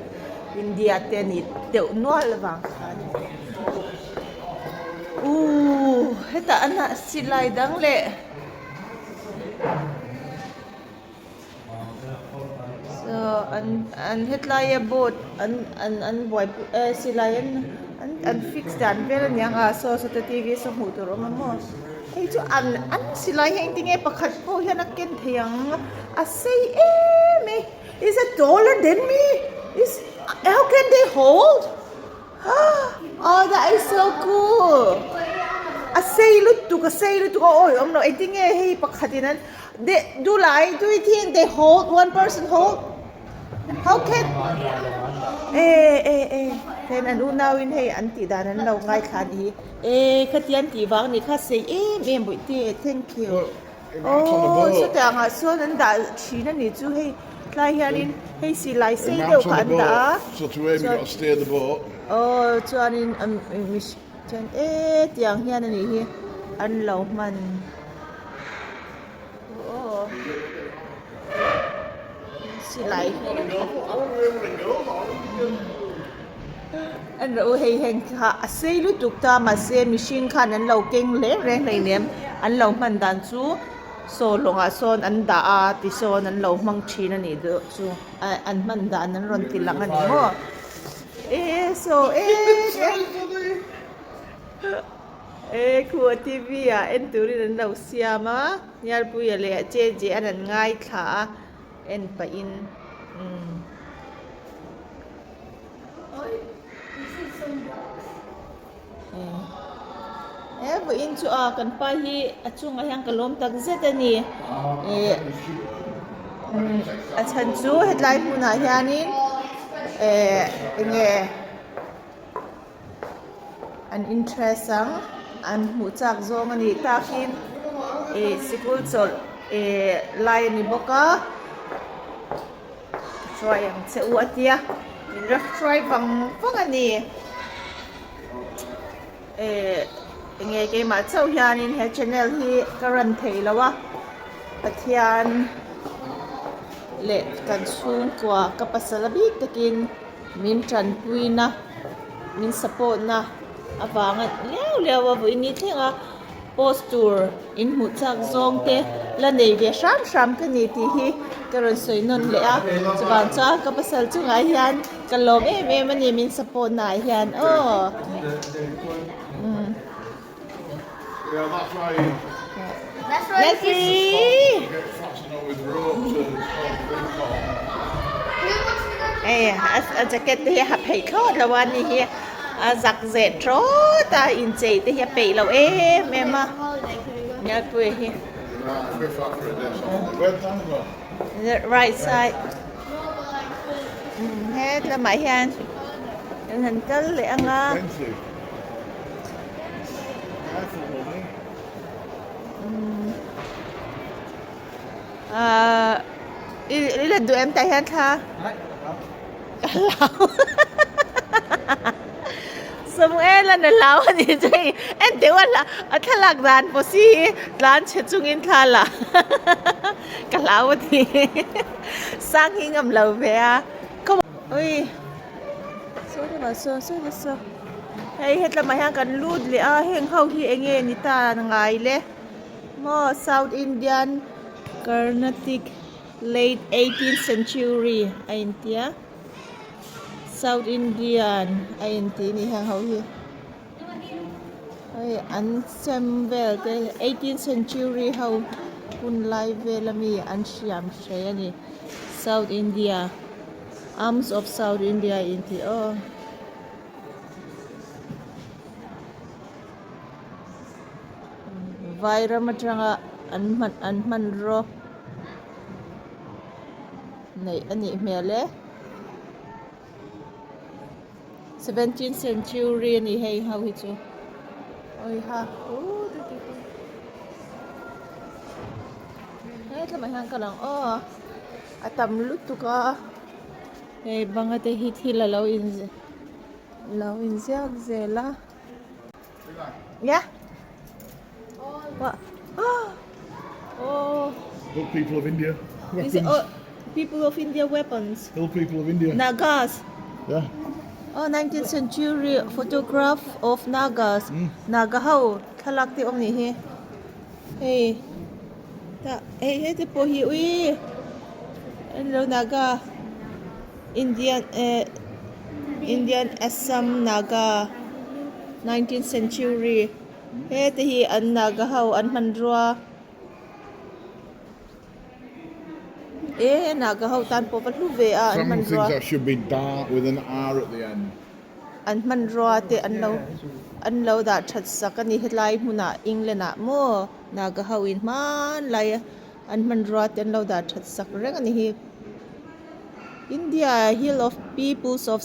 India te a nih deuh nual avang khan uhh hetah a hnah silai dang leh saw An an hetlaia boat an an an buaipui eh silai an an an fix dan vel aniang a saw sawta t v saw hmuh tur a awm a maw hei chu an an silai hi engtinge pakhat pawh hian a ken thei ang a sei em mai is a taller than me is how can they hold oh that is so cool a sei lutuk a sei lutuk a awi awm loh engtinge hei pakhat in an they do lai do you think they hold one person hold how can eh eh eh then an unau in hei an tih dan an lo ngaithla a nih hi eh khatiang an tih vang a nih kha sei em em bawihte thank you aw sawtiang ah sawn an dah thin a nih chu hei tlai hianin hei silai sei deuh kha an dah a aw chuanin chuan eh tiang hian a nih hi an lo hman. Silai an ro hei heng kha a sei lutuk ta mahse mihring khan an lo keng reng reng hleinem an lo hman dan chu saw lawngah sawn an dah a tisawn an lo hmang thin a nih duh chu an hman dan an rawn ti lang a ni maw e saw e. E khu TV ah en turin an lo siam a, Nialpuia leh JJ an an ngaithla a, en pahin umm. E vawiin chu a kan pa hi a chungah hian ka lawm tak zet a ni. E a chhan chu hetlai hmunah hianin e enge. An interest ang an hmuh chak zawng a nih takin ih sikul chawlh ih lai a ni bawk a hruai ang che u a tia min rawn hruai vang vang a ni ih enge keimah chauh hianin he channel hi ka run thei lo a Pathian leh kan chhungkua ka pasal a bik takin. Min tanpuina, min support na avanga liau liau a vawiin ni thleng a post tur in hmuh chak zawng te la nei ve hram hram ka ni tih hi ka rawn sawi nawn leh a chuvang chuan ka pasal chungah hian ka lawm em em a ni min support na ah hian aw. Leslie! Hei a jacket te hi a ha pheih thlawt lo a ni hi a zak zeh thlawt a inchei te hi a peih lo em em a Nialpuia hi right side hetlamah hian kan han kal leh ang a. Ahh i i la duh em tah hian thla ka hlau Samuel an a hlau a nih chu hei en teh a a thlalak dan pawh si hi tlan chhe chungin thla la ka hlau a ti sang hi ngam lo ve a ui. Saw te mah saw saw te saw hei hetlamah hian kan lut leh a heng ho hi eng nge ni ta ngai le maw south indian carnatic late eighteenth century a intia south indian a inti a ni heng ho hi hei an sem vel te eighteenth century ho hun lai vel ami an hriam hrei a ni south india. Arms of South India in tih aw. Vairam atanga an hman an hmanraw neih a nih hmel e. Seventeenth century a ni hei ho hi chu. Awiha uh tu tu tu. Hetlaiah hian ka lang aw. A tam lutuk a hei banga te hi thil a lo in lo inziak zel a yeah what oh The people of India is it weapons. oh, people of India weapons Hill people of India. Nagas Yeah. oh 19th century photograph of Nagas Naga ho thlalak te awm nih hi hei Tah hei hete pawh hi ui an lo naga. Indian eh Indian Assam Naga nineteenth century hete hi an Naga ho an hmanrua e Naga ho tan pawh va hlu ve a an hmanrua. An hmanrua te an lo an lo dah that sak a ni helai hmunah England ah maw Naga ho in hmanlai a an hmanrua te an lo dah that sak reng a ni hi India hill of peoples of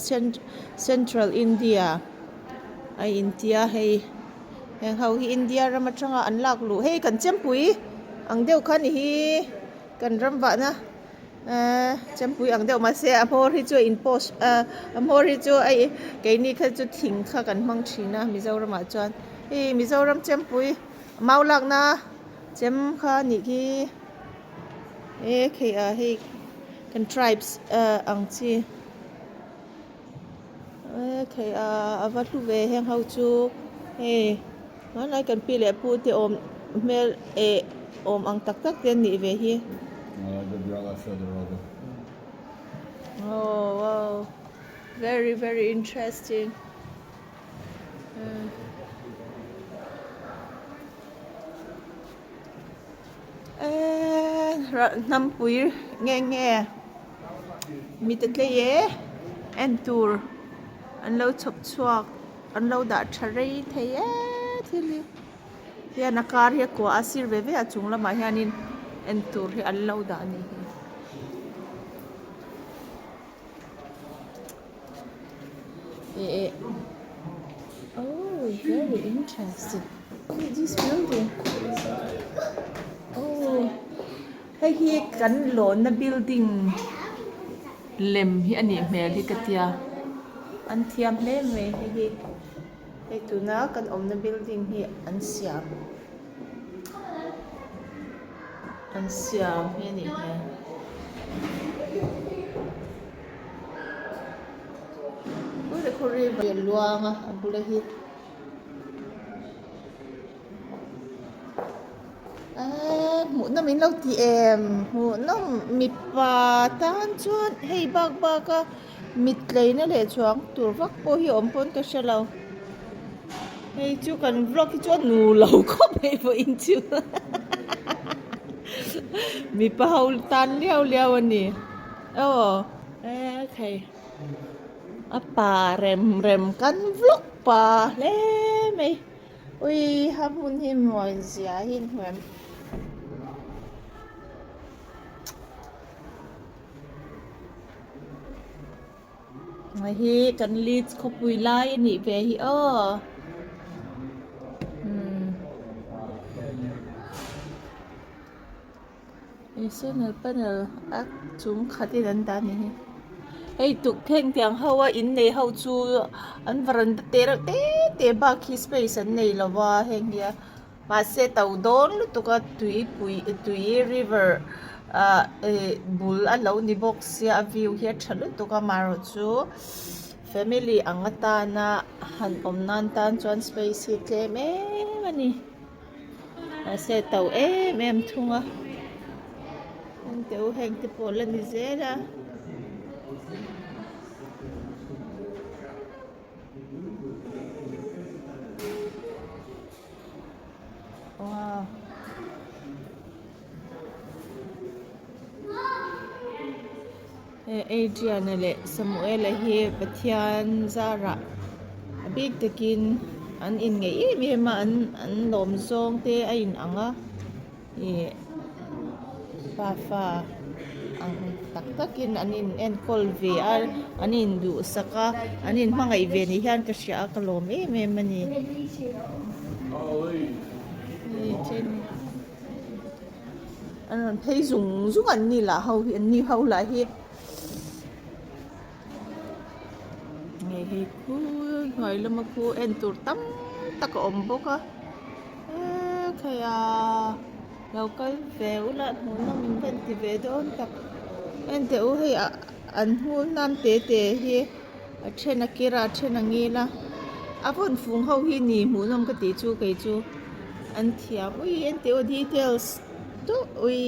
central India a intia hei heng ho hi India ram atanga an lak luh hei kan chempui ang deuh kha a ni hi kan ram vahna. Ehh chempui ang deuh mahse a hmawr hi chu a in post ah a hmawr hi chu a keini kha chu thing kha kan hmang thin a Mizoram ah chuan hei Mizoram chempui mau lakna chem kha a nih khi e khei ah hei kan tribes ah ang chi e khei ah a va hlu ve heng ho chu hei hmanlai kan pi leh pu te awm hmel eh awm ang tak tak te an nih ve hi. Oh wow very very interesting eh hnampui nge nge mi te tlei e en tur an lo chhawp chhuak an lo dah tha rei thei e thil hi hian a kar hi a kuah a sir ve ve a chung lamah hianin en tur hi an lo dah a ni hi. Eh oh very interesting this building oh hei hi kan lawnna building lem hi a nih hmel hi ka tia an thiam hle mai hei hi hei tuna kan awmna building hi an siam an siam hi a nih hmel. Luang a a bula hi eee hmuh nawm in lo ti em hmuh nawm mipa tan chuan hei bak bak a mit tleina leh chuang tur vak pawh hi awm pawn ka hre lo hei chu kan vlog hi chu a nu lo khawp mai vawiin chu mipa ho tan liau liau a ni aw e thei a pa rem rem kan vlog pa hle mai ui ha hmun hi mawi zia hi in hmu em. Hei hi kan Leeds khawpui lai a nih ve hi aw umm he solar panel a chung khat in an dah a ni hi hei tuk thleng tiang ho a in nei ho chu an varanda te reuh te te bak hi space an nei lo va heng hi a. Mahse to dawn lutuk a tuipui tui river ah eh bul a lo ni bawk sia a view hi a tha lutuk a amaherawh chu family ang atana han awm nan tan chuan space hi tlem em a ni mahse to em em thung a heng te u heng te pawh la ni zel a. Wow. Adriana leh Samuela hi Pathian zarah a bik takin an inngeih em em a an an lawm zawng te a in ang a ih pafa ang tak takin an in enkawl ve a an in duhsak a an in hmangaih ve ni hian ka hria a ka lawm em em a ni. An rawn phei zung zung an ni lah ho hi an ni ho lah hi hei hi khu hnuai lama khu en tur tam tak a awm bawk a eee khai a lo kal ve ula hmuh nawm in va ti ve dawn tak en teh u hei ah an hmul nan te te hi a then a kir a a then a ngil a a vawn fung ho hi ni hmuh nawm ka tih chu kei chu an thiam ui en teh u details deuh ui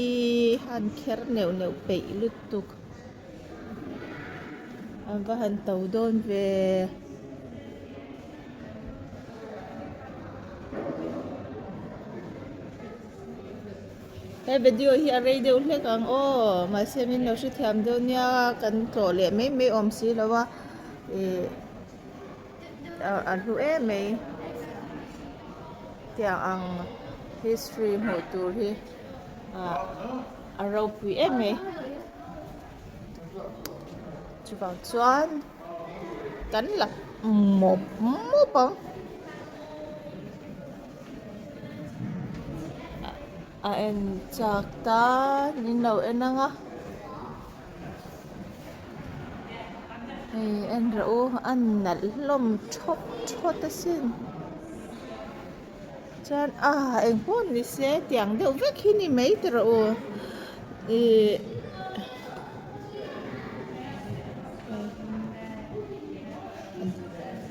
han kher neuh neuh peih lutuk. An va han to dawn ve. He video hi a rei deuh hlek ang aw mahse min lo hrethiam deuh nia kan tlawh leh mai mai awm si lo a ih a hlu em mai tiang ang history hmuh tur hi ah a ropui em mai chuvang chuan kan la mawp mawp ang. A en chak ta min lo en ang a hei en rawh u a nalh hlawm thawt thawt asin chuan a engpawh ni se tiang deuh vek hi ni mai ta rawh u ihh.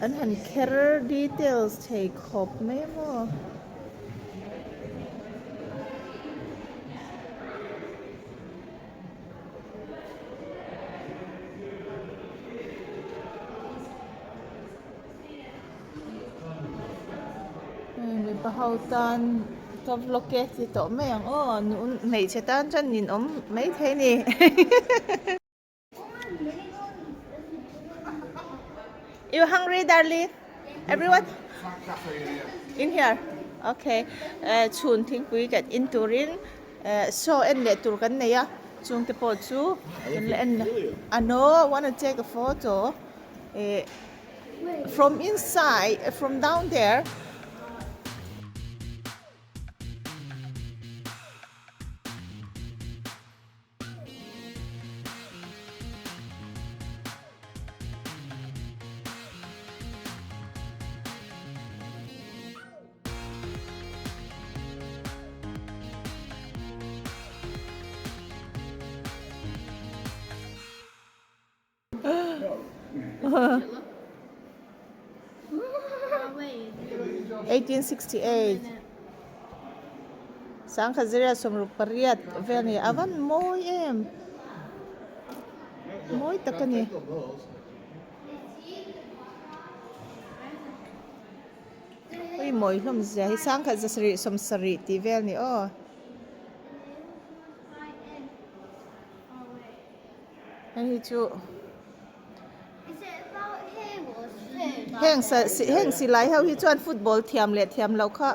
An han kher details thei khawp mai maw. Hei mipa ho tan ka vlog e ti tawh mai ang aw hmeichhe tan chuan ninawm maithei a ni. You hungry, darling? Everyone? In here. Okay. Eh, chhun thingpui kan in turin eh, show en leh tur kan nei a. Chung te pawh chu kan la en I know, wanna take a photo. Eh, from inside, from down there. 1868 Sangkhat ziriat sawmruk pariat vel a ni a van mawi em mawi tak a ni. Ui mawi hlawm zia hi sangkhat zasarih sawmsarih tih vel a ni aw. Hei hi chu heng heng silai ho hi chuan football thiam leh thiam loh kha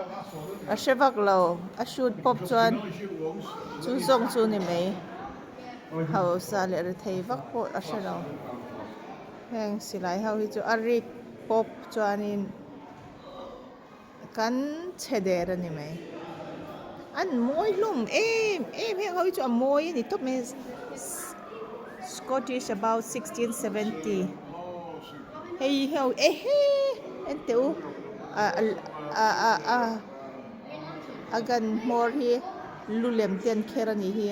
a hre vak lo a shoot pawp chuan chu zawng chu ni mai hausa leh rethei vak pawh a hre lo heng silai ho hi chu a rik pawp chuanin. Kan chhe der a ni mai. An mawi hlawm em em heng ho hi chu a mawi a ni tawp mai Scottish about 1670 hei ho ehe en teh u a a a a a gun hmawr hi lu lem te an kher a nih hi.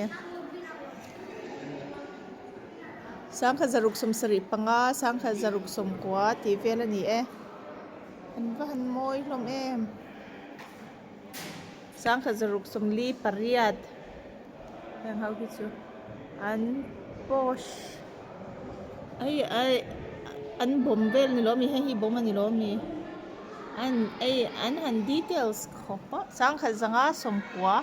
Sangkhat zaruk sawmsarih panga sangkhat zaruk sawmkua tih vel a ni e. An va han mawi hlawm em. Sangkhat zaruk sawmli pariat heng ho hi chu an posh hei ai an bawm vel ni lawm ni hei hi bawm a ni lawm ni an ei an han details khawp a sangkhat zanga sawmkua.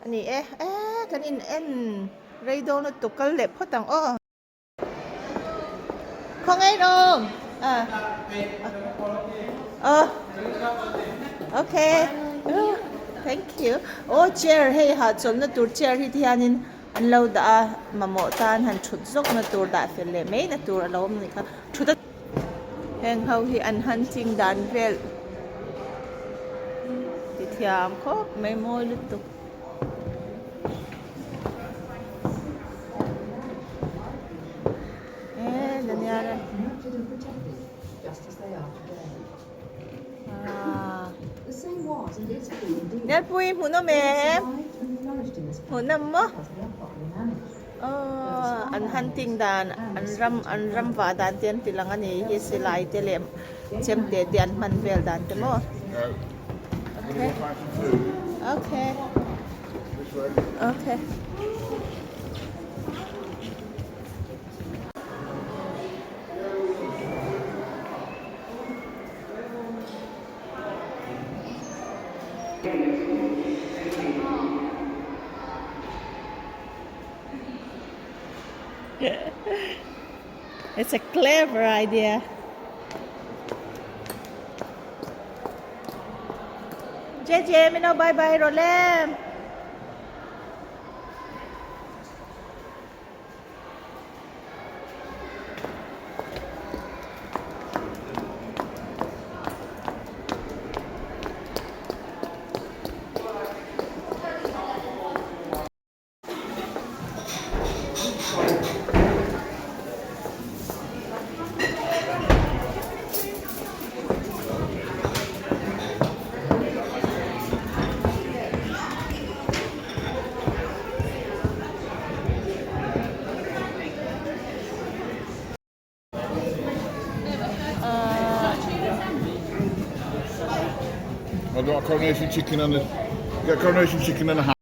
A ni e, e kan in en rei dawn lutuk kal leh phawt ang aw. Khawngaih rawng a aw okay thank you aw chair hei hahchawlhna tur chair hi tihianin an lo dah a mamawh tan han thut zawkna tur dah fel leh mai na tur a lo awm a nih kha thut a heng ho hi an hunting dan vel ti thiam khawp mai mawi lutuk. Nelpui hmuhnawm em? Hmuhnawm maw? Aww an hunting dan an ram an ram vah dan te an ti lang a ni hi silai te leh chemte te an hman vel dan te maw okay okay. Okay. It's a clever idea. Jeje, min lo bye bye rawh le. I've got a coronation chicken and a get a coronation chicken and a ham.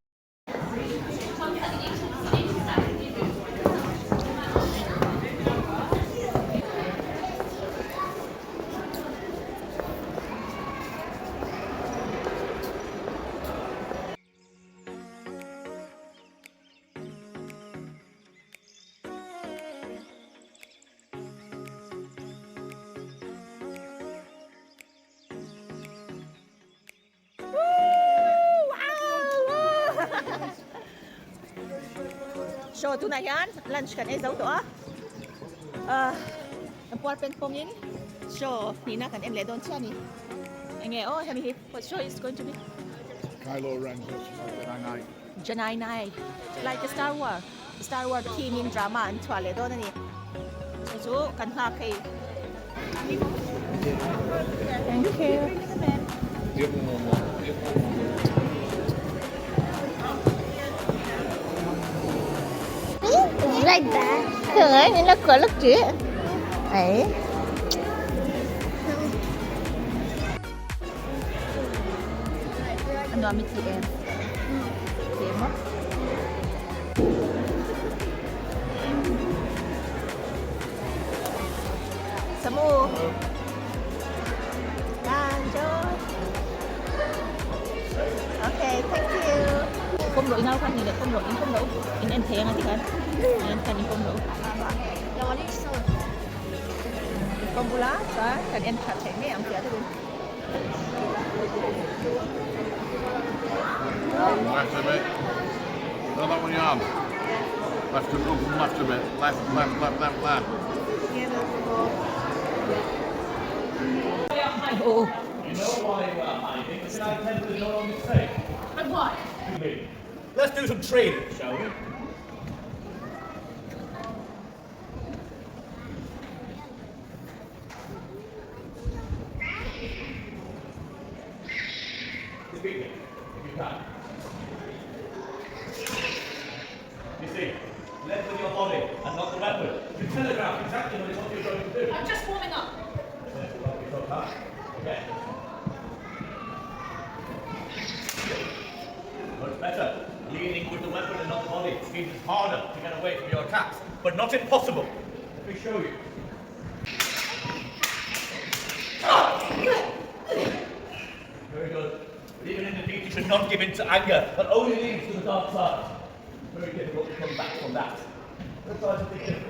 Show tunah hian lunch kan ei zo tawh a ah puar pen pawngin show hnihna kan en leh dawn chiah a ni enge aw hemi hi what show is going to be Kylo Ren versus the Jedi Knight. Jedi Knight like a Star War Star War theme in drama an chhuah leh dawn a ni chu chu kan nghak hei Thank you. Like that. Thường ấy, những là cửa lực chứ. Ấy. A nuam i ti em? Ti em maw? Samu. Banjo. Okay, thank you. Pawm rawh i nau khan ni leh pawm rawh in pawm loh in en thei anga tikhan in khan in pawm loh. In pawm bula chuan kan en that theih mai ang tih ah te Left a bit. No, that one your arm. Left and up and left a bit. Left, left, left, left, left. Oh. You know why you are hiding? Because I tend to no longer safe. And why? Let's do some training, shall we? Defeat me, if you can. You see, lead with your body and not the weapon. You telegraph exactly what it is you're going to do. I'm just warming up. Okay. Much better. Leading with the weapon and not the body means it's harder to get away from your attacks, but not impossible. Let me show you. Very good. But even in defeat, you should not give in to anger. That only leads to the dark side. Very difficult to come back from that. Let's try something different.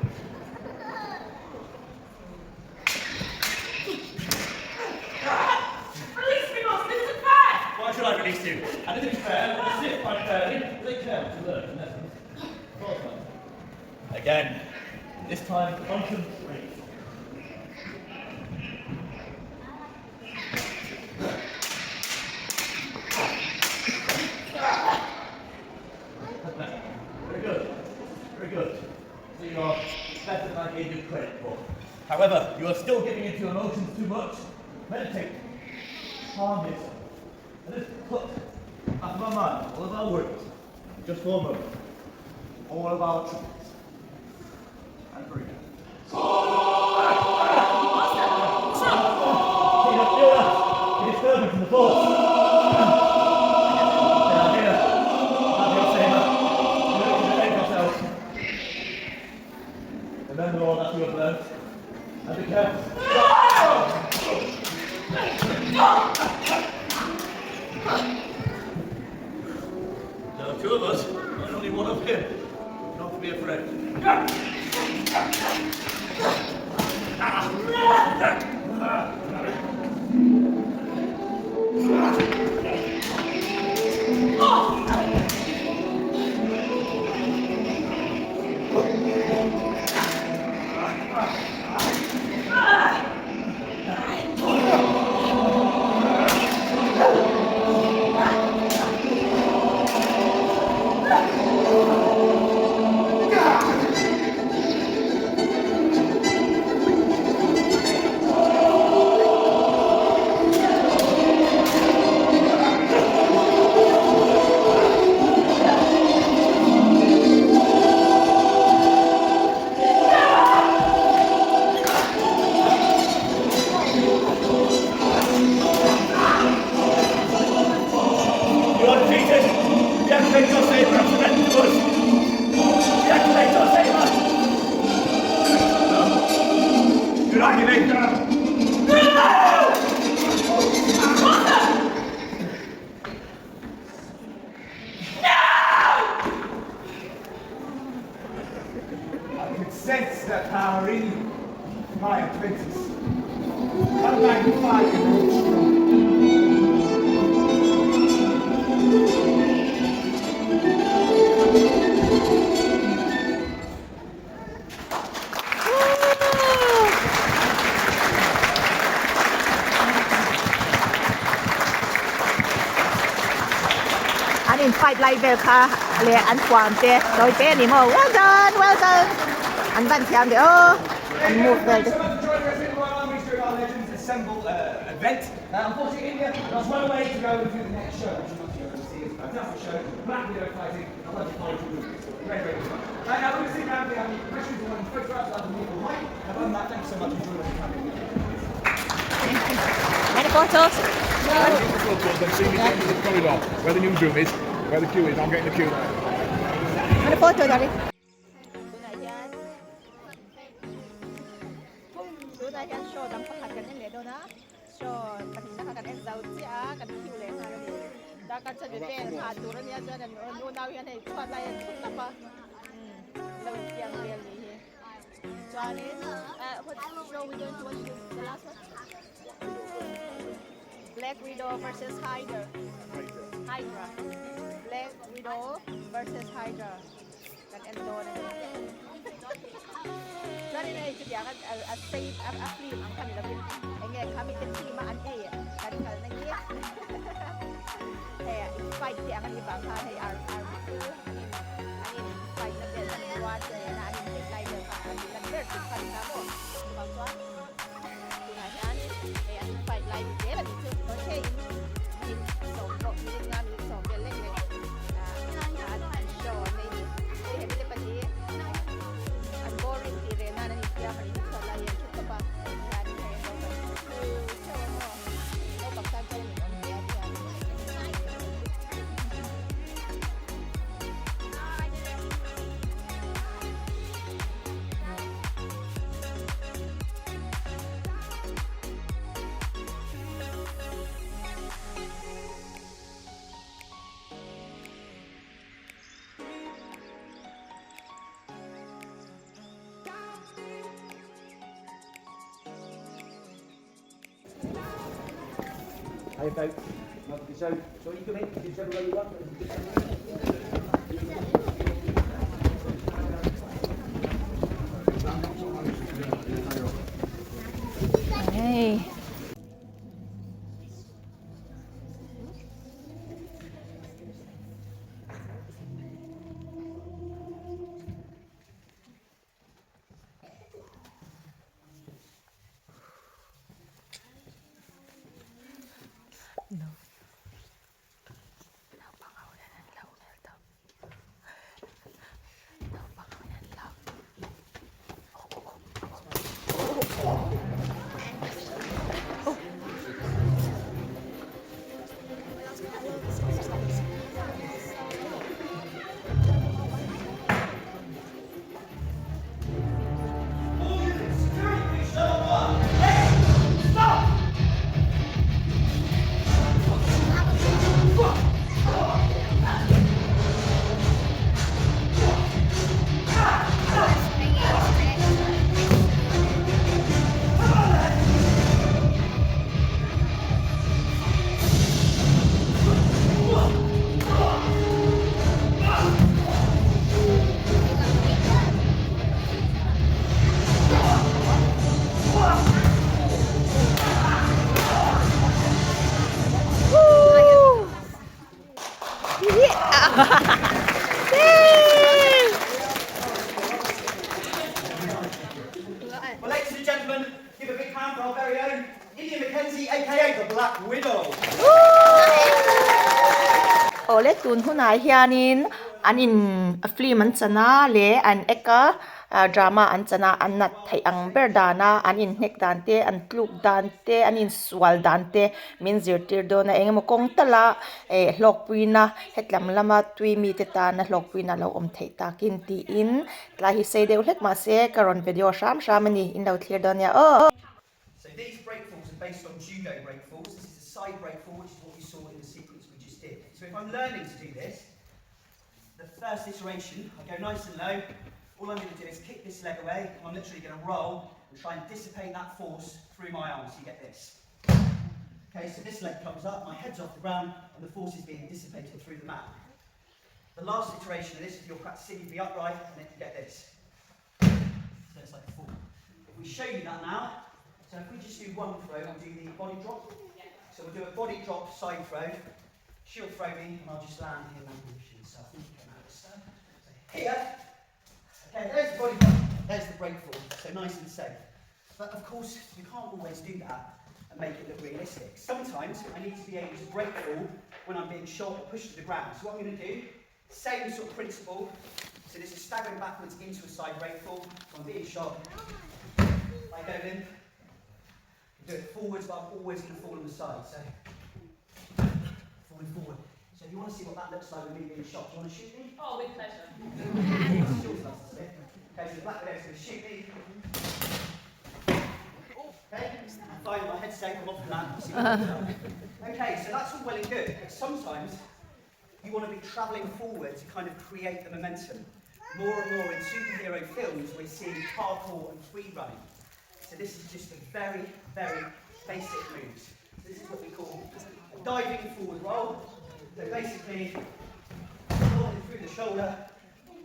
Release me, Master. This isn't fair. Why should I release you? And if it's fair, when I sit quite fairly, they count to learn lessons. Of course not. Again, this time concentrate. Very good. Very good. So you are better than I gave you credit for. However, you are still giving into your emotions too much. Meditate. Calm yourself. Let us put out of our mind all of our worries, just for a moment, all of our troubles. And breathe. You don't feel that? The disturbance in the force. They are here. Have your one of him. Not be afraid. You are defeated! Deactivate your saber and surrender to us! Deactivate your saber! No. You're not giving! No! I could sense that power in you, my apprentice. I magnify your strong. An in fight lai vel kha leh an huam te tawi te a ni maw well done well done an van thiam ve aw an move vel te. Any photos? Where the newsroom is, where the queue is, I'm getting the queue. Any photo, darling? Tunah hian show dang pakhat kan en leh dawn a, show pahnihna kha kan en zo chiah a, kan queue leh nghal a ni. Darkar chanve vel nghah tur a nia chuan an unau hian hei chhuat lai an thut tawp a, lo infiam vel ni hi. Chuanin what show we going to watch the last one? Black Widow versus Hydra. Hydra. Black Widow versus Hydra. Kan en dawn a ni. Chuanin hei chutiang a a sei a a film ang kha ni lovin enge khami te team a an ei kan kalna hi hei in fight te ang a nih vang khan hei ar ar chu an in an in fight na vel an ruat te nena an in beih lai vel kha an lan ber tih kha a ni ta maw chuvang chuan tunah hian hei an in fight lai ni zel a nih chu okay in minute sawm pawh minute nga minute sawm vel lek lek ah an an show an nei ni hei hemi te pahnih an boring tih ve nan an infiam a nih hi chhuat lai hi an thu tawp a tihian hei an lo kal theuh a maw naupang tan chuan an inawm hle a tihian. Hi folks, welcome to the show. So you come in, you can settle where you want. Hey. No. Naupang ho hian an hlauh hmel tawp. Naupang ho hian an hlau. Well, ladies and gentlemen, give a big hand for our very own India McKenzie, aka the Black Widow. Awle tun hunah hianin an in film an chan a leh an ek a drama an chan a an nat theih ang ber dan a an inhnek dan te an tluk dan te an insual dan te min zirtir dawn a eng emaw kawng tala eh hlawkpuina hetlam lama tui mite tana hlawkpuina a lo awm theih takin tiin tlai hi sei deuh hlek mahse ka rawn video hram hram a ni in lo thlir dawn nia aw. So these break falls are based on judo break falls. This is a side break fall, which is what you saw in the sequence we just did. So if I'm learning to do this, the first iteration, I go nice and low. All I'm going to do is kick this leg away, and I'm literally going to roll and try and dissipate that force through my arms. You get this. Okay, so this leg comes up, my head's off the ground, and the force is being dissipated through the mat. The last iteration of this is you're practicing, you'd be upright, and then you get this. So it's like a fall. If we show you that now, so if we just do one throw, we'll do the body drop. So we'll do a body drop side throw. She'll throw me, and I'll just land in that position. So I think you can understand. So here, okay, there's the body drop, there's the break fall. So nice and safe. But of course, you can't always do that and make it look realistic. Sometimes I need to be able to break fall when I'm being shot or pushed to the ground. So what I'm going to do, same sort of principle. So this is staggering backwards into a side break fall. So I'm being shot. I go limp. I do it forwards, but I'm always going to fall on the side. So falling forward. So if you want to see what that looks like with me being shot, do you want to shoot me? Oh, with pleasure. Okay, so the Black Widow's going to shoot me. Okay, I'm fine, my head's safe, I'm off the mat. See what happens. Okay, so that's all well and good, but sometimes you want to be travelling forward to kind of create the momentum. More and more in superhero films, we're seeing parkour and free running. So this is just a very, very basic moves. So this is what we call a diving forward roll. So basically, rolling through the shoulder,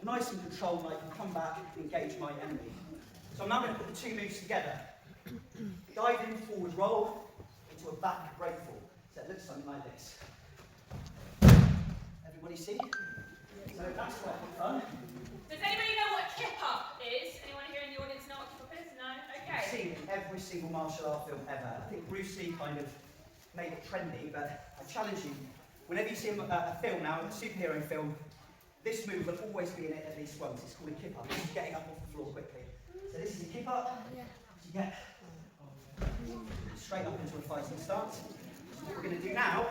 nice and controlled, and I can come back and engage my enemy. So I'm now going to put the two moves together. Diving forward roll into a back break fall. So it looks something like this. Everybody see? So that's quite good fun. Does anybody know what kip up is? Anyone here in the audience know what kip up is? No? Okay. I've seen every single martial art film ever. I think Bruce Lee kind of made it trendy, but I challenge you, whenever you see a film now, a superhero film, this move will always be in it at least once. It's called a kip up. It's getting up off the floor quickly. So this is a kip up. So you get straight up into a fighting stance. So what we're going to do now,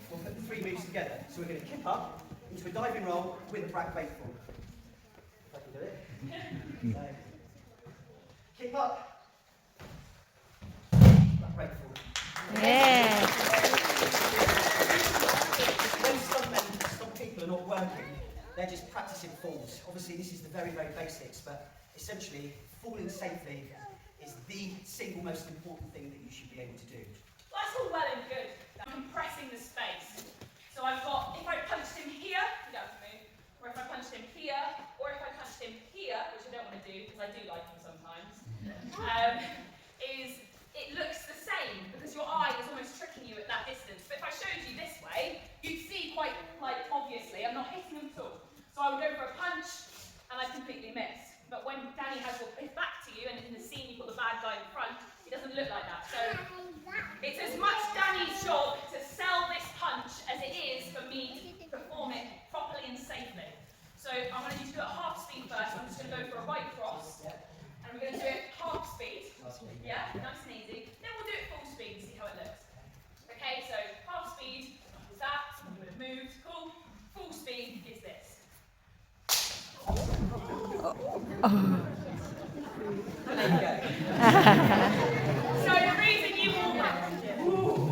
we'll put the three moves together. So we're going to kip up into a diving roll with a back break fall. If I can do it. So, kip up, back break fall. Yeah. When some people are not working, they're just practicing falls. Obviously, this is the very, very basics, but essentially, falling safely is the single most important thing that you should be able to do. Well, that's all well and good. I'm compressing the space. So I've got, if I punched him here, you don't have to move, or if I punched him here, or if I punched him here, which I don't want to do because I do like him sometimes, is it looks the same because your eye is almost tricking you at that distance. But if I showed you this way, you'd see quite like obviously I'm not hitting him at all. So I would go for a punch and I'd completely miss. But when Danny has his back to you and in the scene you've got the bad guy in front, it doesn't look like that. So it's as much Danny's job to sell this punch as it is for me to perform it properly and safely. So I want you to do it at half speed first. I'm just going to go for a right cross. And we're going to do it half speed. Yeah, nice and easy. Then we'll do it full speed and see how it looks. Okay, so half speed is that. You would have moved. Cool. Full speed is this. There you go. So the reason you all went ooh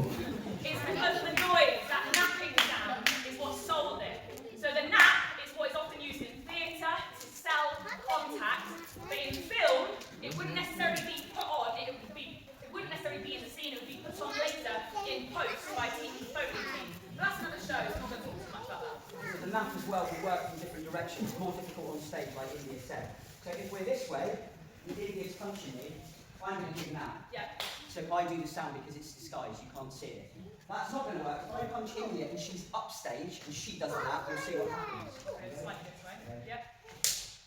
is because of the noise. That napping sound is what sold it. So the nap is what is often used in theatre to sell contact, but in film it wouldn't necessarily be put on. It would be, it wouldn't necessarily be in the scene. It would be put on later in post by a team, Foley team. But that's another show, so I'm not going to talk too much about that. So the nap as well will work from different directions, more difficult on stage, like India said. So if we're this way, and India's punching me, I'm going to do the nap. Yeah. So I do the sound because it's disguised, you can't see it. That's not going to work. If I punch India and she's upstage and she does that, we'll see what happens.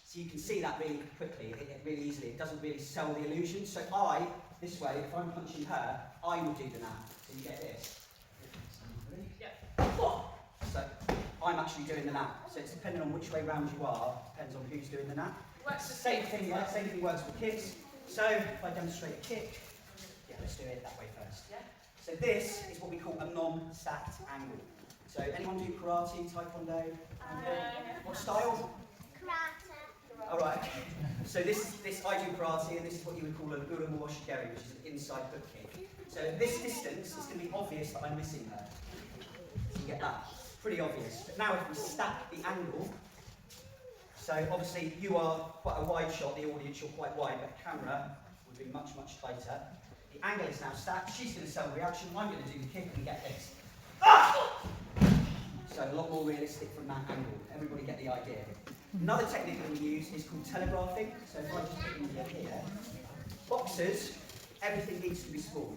So you can see that really quickly, it, it really easily. It doesn't really sell the illusion. So I, this way, if I'm punching her, I will do the nap. So you get this. So I'm actually doing the nap. So it's depending on which way round you are, depends on who's doing the nap. Same thing, yeah, same thing works for kicks. So if I demonstrate a kick, yeah, let's do it that way first. Yeah. So this is what we call a non-stacked angle. So anyone do karate, taekwondo? What style? Karate. All right. Okay. So this, this I do karate, and this is what you would call an uramoshi geri, which is an inside hook kick. So at this distance, it's going to be obvious that I'm missing her. So you get that. Pretty obvious. But now if we stack the angle, so obviously you are quite a wide shot, the audience, you're quite wide, but a camera would be much, much tighter. The angle is now stacked, she's going to sell the reaction, I'm going to do the kick and get this. Ah! So a lot more realistic from that angle. Everybody get the idea. Another technique that we use is called telegraphing. So if I just put India here, boxers, everything needs to be small.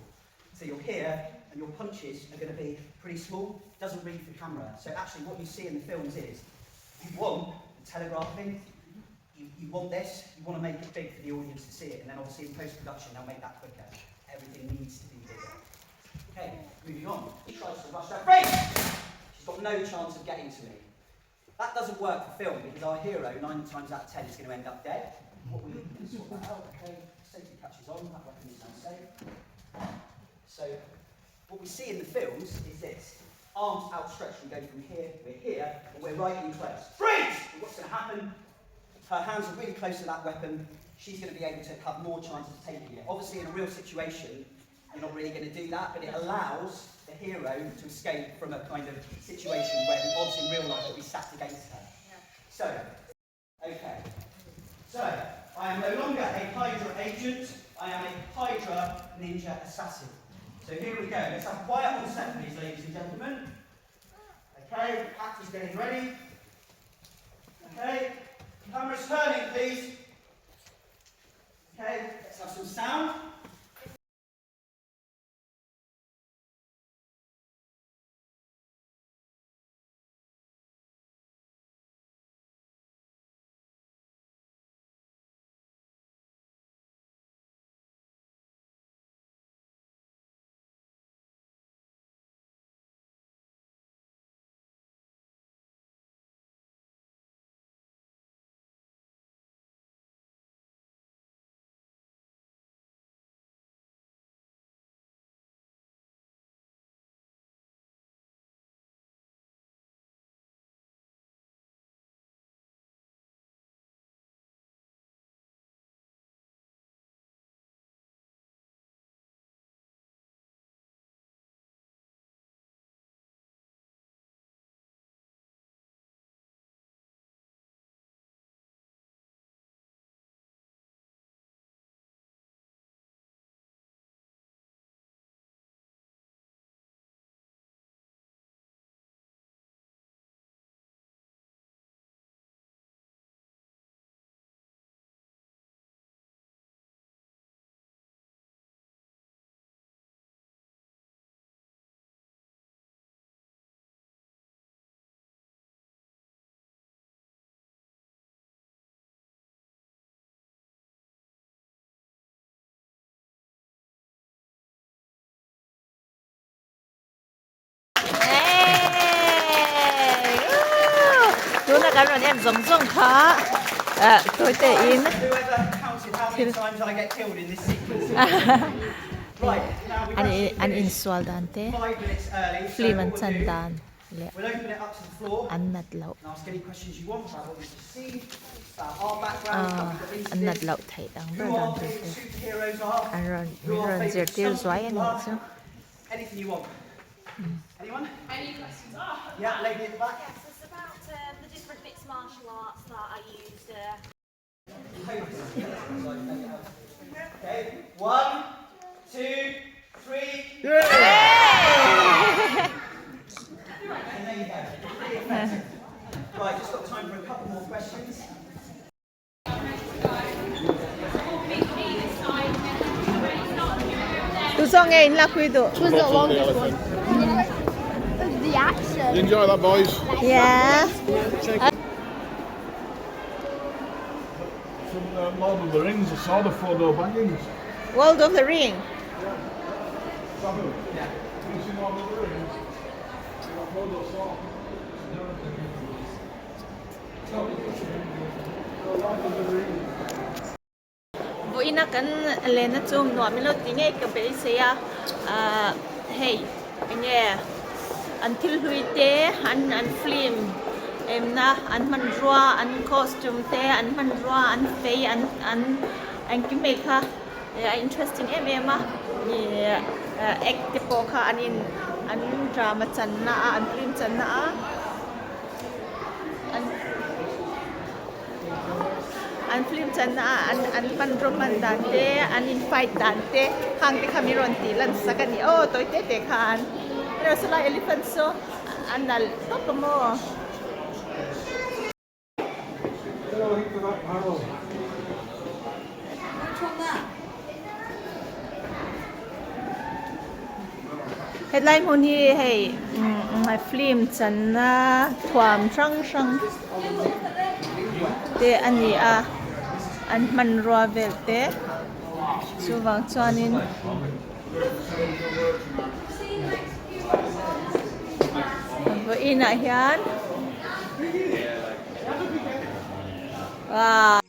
So you're here, and your punches are going to be pretty small. Doesn't read for camera. So actually what you see in the films is, you want the telegraphing, you, you want this, you want to make it big for the audience to see it, and then obviously in post-production they'll make that quicker. Everything needs to be bigger. Okay, moving on. She tries to rush that break! She's got no chance of getting to me. That doesn't work for film because our hero, nine times out of ten, is going to end up dead. What we can sort that out, okay, safety catches on, that weapon is now safe. So, what we see in the films is this. Arms outstretched, we go from here, we're here, and we're right in close. Freeze! And what's going to happen? Her hands are really close to that weapon. She's going to be able to have more chances of taking it. Obviously, in a real situation, you're not really going to do that, but it allows the hero to escape from a kind of situation where the odds in real life would be stacked against her. So, okay. So, I am no longer a Hydra agent, I am a Hydra ninja assassin. So here we go. Let's have quiet on set, please, ladies and gentlemen. Okay, actors getting ready. Okay, cameras turning, please. Okay, let's have some sound. Hey! Woo! Tuna kan rawn em zawng zawng kha eh tawi te in. Whoever counted how many times I get killed in this sequence. Right, now we've An actually an finished insual dan te five minutes early, so film what an we'll chan do, dan leh We'll open it up to the floor an nat loh and ask any questions you want about what we've just seen, about our background, how ah we got into an nat this, loh theih ang who ber dan our tur favourite te superheroes are, an rawn who min our rawn favourite zirtir stunt zuai a people nih are, chu. anything you want. Anyone? Any questions? Ah, Yeah, lady at the back. Yes, it's about the different mixed martial arts that I used. Okay, one, two, three. And there you go. Pretty effective. Right, just got time for a couple more questions. Tu zawng nge in lak pui duh? Which was the longest one? You enjoy that, boys? Yeah. From Lord of the Rings, I saw the Frodo Baggins. World of the Ring. Sabu, yeah. You seen Lord of the Rings? Frodo saw. Lord of the Rings. Vawiina kan lena chu nuam ilo ti ngei ka beisei a, ahh hei enge an thil hlui te an an film emna an hmanrua an costume te an hmanrua an fei an an engkim mai kha a interesting em em a ih act te pawh kha an in an drama channa a an film channa a an. An film channa ah an an hmanraw hman dan te an in fight dan te khang te kha min rawn tih lan sak a ni aw tawi te te khan erawh saw lai elephant saw a nalh tawp a maw. Hetlai hmun hi hei film channa thuam hrang hrang te a ni a an hmanrua vel te chuvang chuanin vawiin ah hian wow.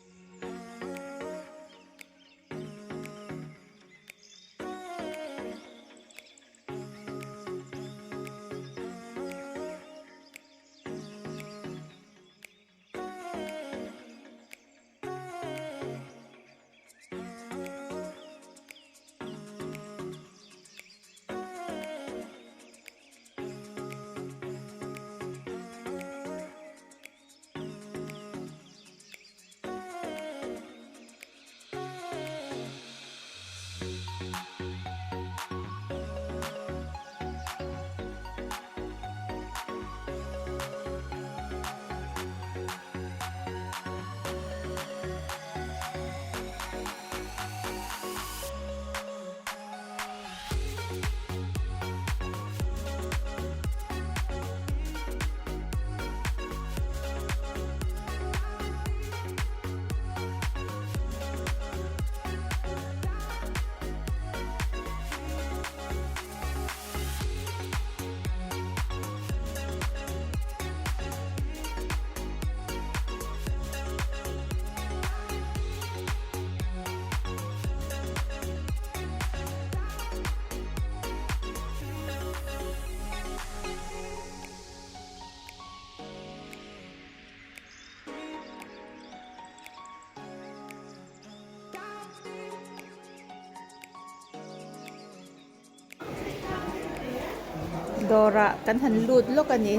Dawrah kan han lut lawk a ni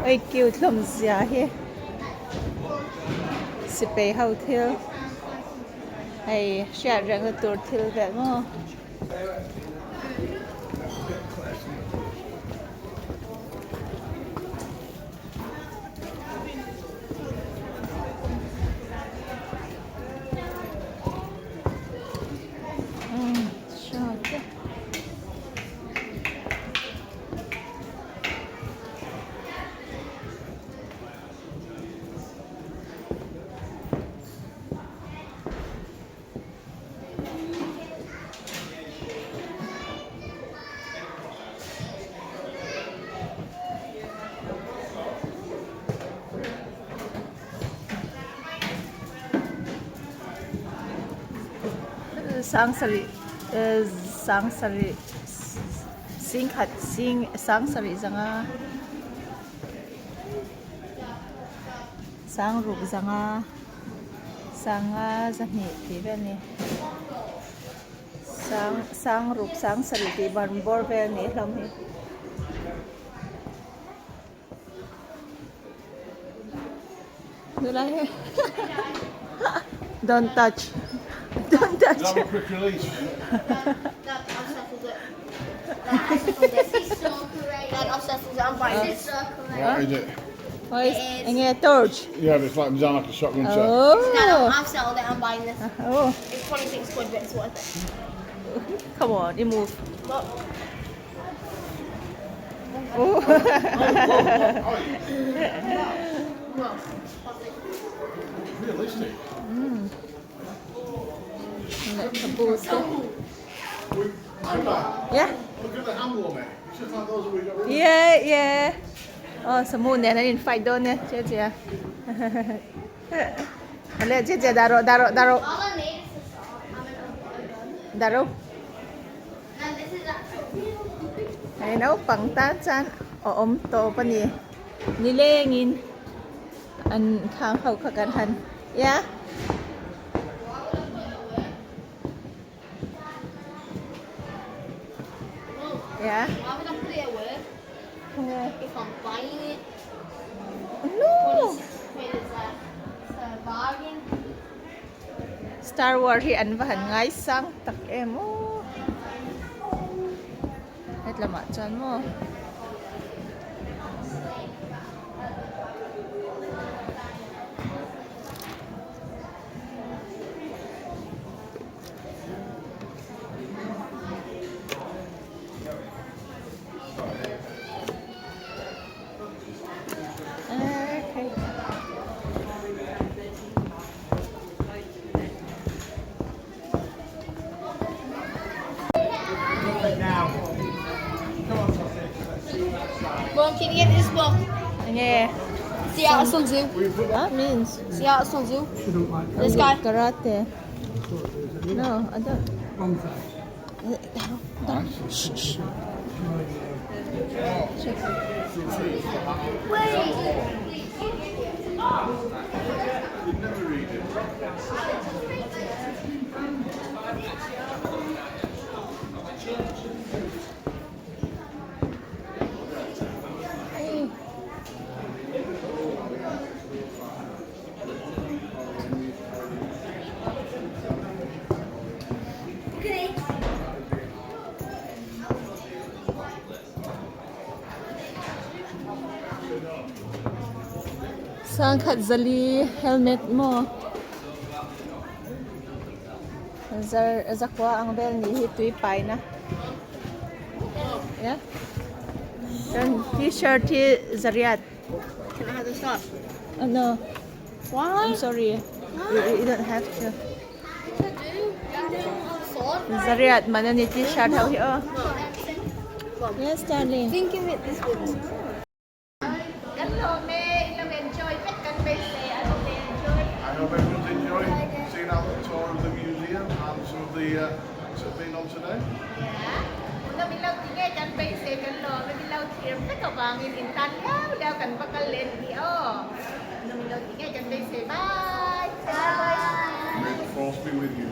hei cute hlawm zia hi sipai ho thil hei hriat rengna tur thil vel maw. Sangsarih sangsarih singkhat sing sangsarih zanga sangruk zanga sanga zahnih tih vel a ni sang sangruk sangsarih tih ban bawr vel a nih hlawm hi. Don't touch. Don't touch. Have a quick release. Dad, I've settled it. Dad, I've settled it. Dad, I've settled it. I'm buying this. What is it? What is it? A torch. Yeah, but it's like designed like a shotgun set. Dad, Oh. I've settled it. I'm buying this. Oh. It's 26 quid, but it's worth it. Come on, you move. Look. Lehkhabu te Yeah. Yeah, yeah. Oh, samu nen an in fight dawn e, che che. Awle che che dah rawh, dah rawh, dah rawh. Dah rawh. Hei naupang tan chuan a awm tawp a ni. Nilengin an khang ho kha kan han yeah. Yeah. No. Star Wars hi an va han ngaisang tak em aw. Hetlamah chuan maw. Mom, can you get this book? Yeah. The Art of Sun Tzu. That means. The Art of Sun Tzu. This guy. Karate. No, I don't. Shh, shh. Sangkhat zali helmet maw zar zakua ang vel nih hi tui paina yeah chuan t-shirt hi zariat Can I have the shot? Oh no. Why? I'm sorry. You, you don't have to. I do. I don't have a sword. Zariat man ani t-shirt ho hi aw. Yes, darling. Think of it this way. Kan lawm e, in lo enjoy vek kan beisei a lo enjoy. I hope everyone's enjoyed seeing our little tour of the museum and some of the uh, acts that have been on today. Yeah. Una min lo ti nge kan beisei kan lawm e, min lo thlir vek avangin in tan liau liau kan va kal leh ni aw. Una min lo ti nge kan beisei. Bye. May the force be with you.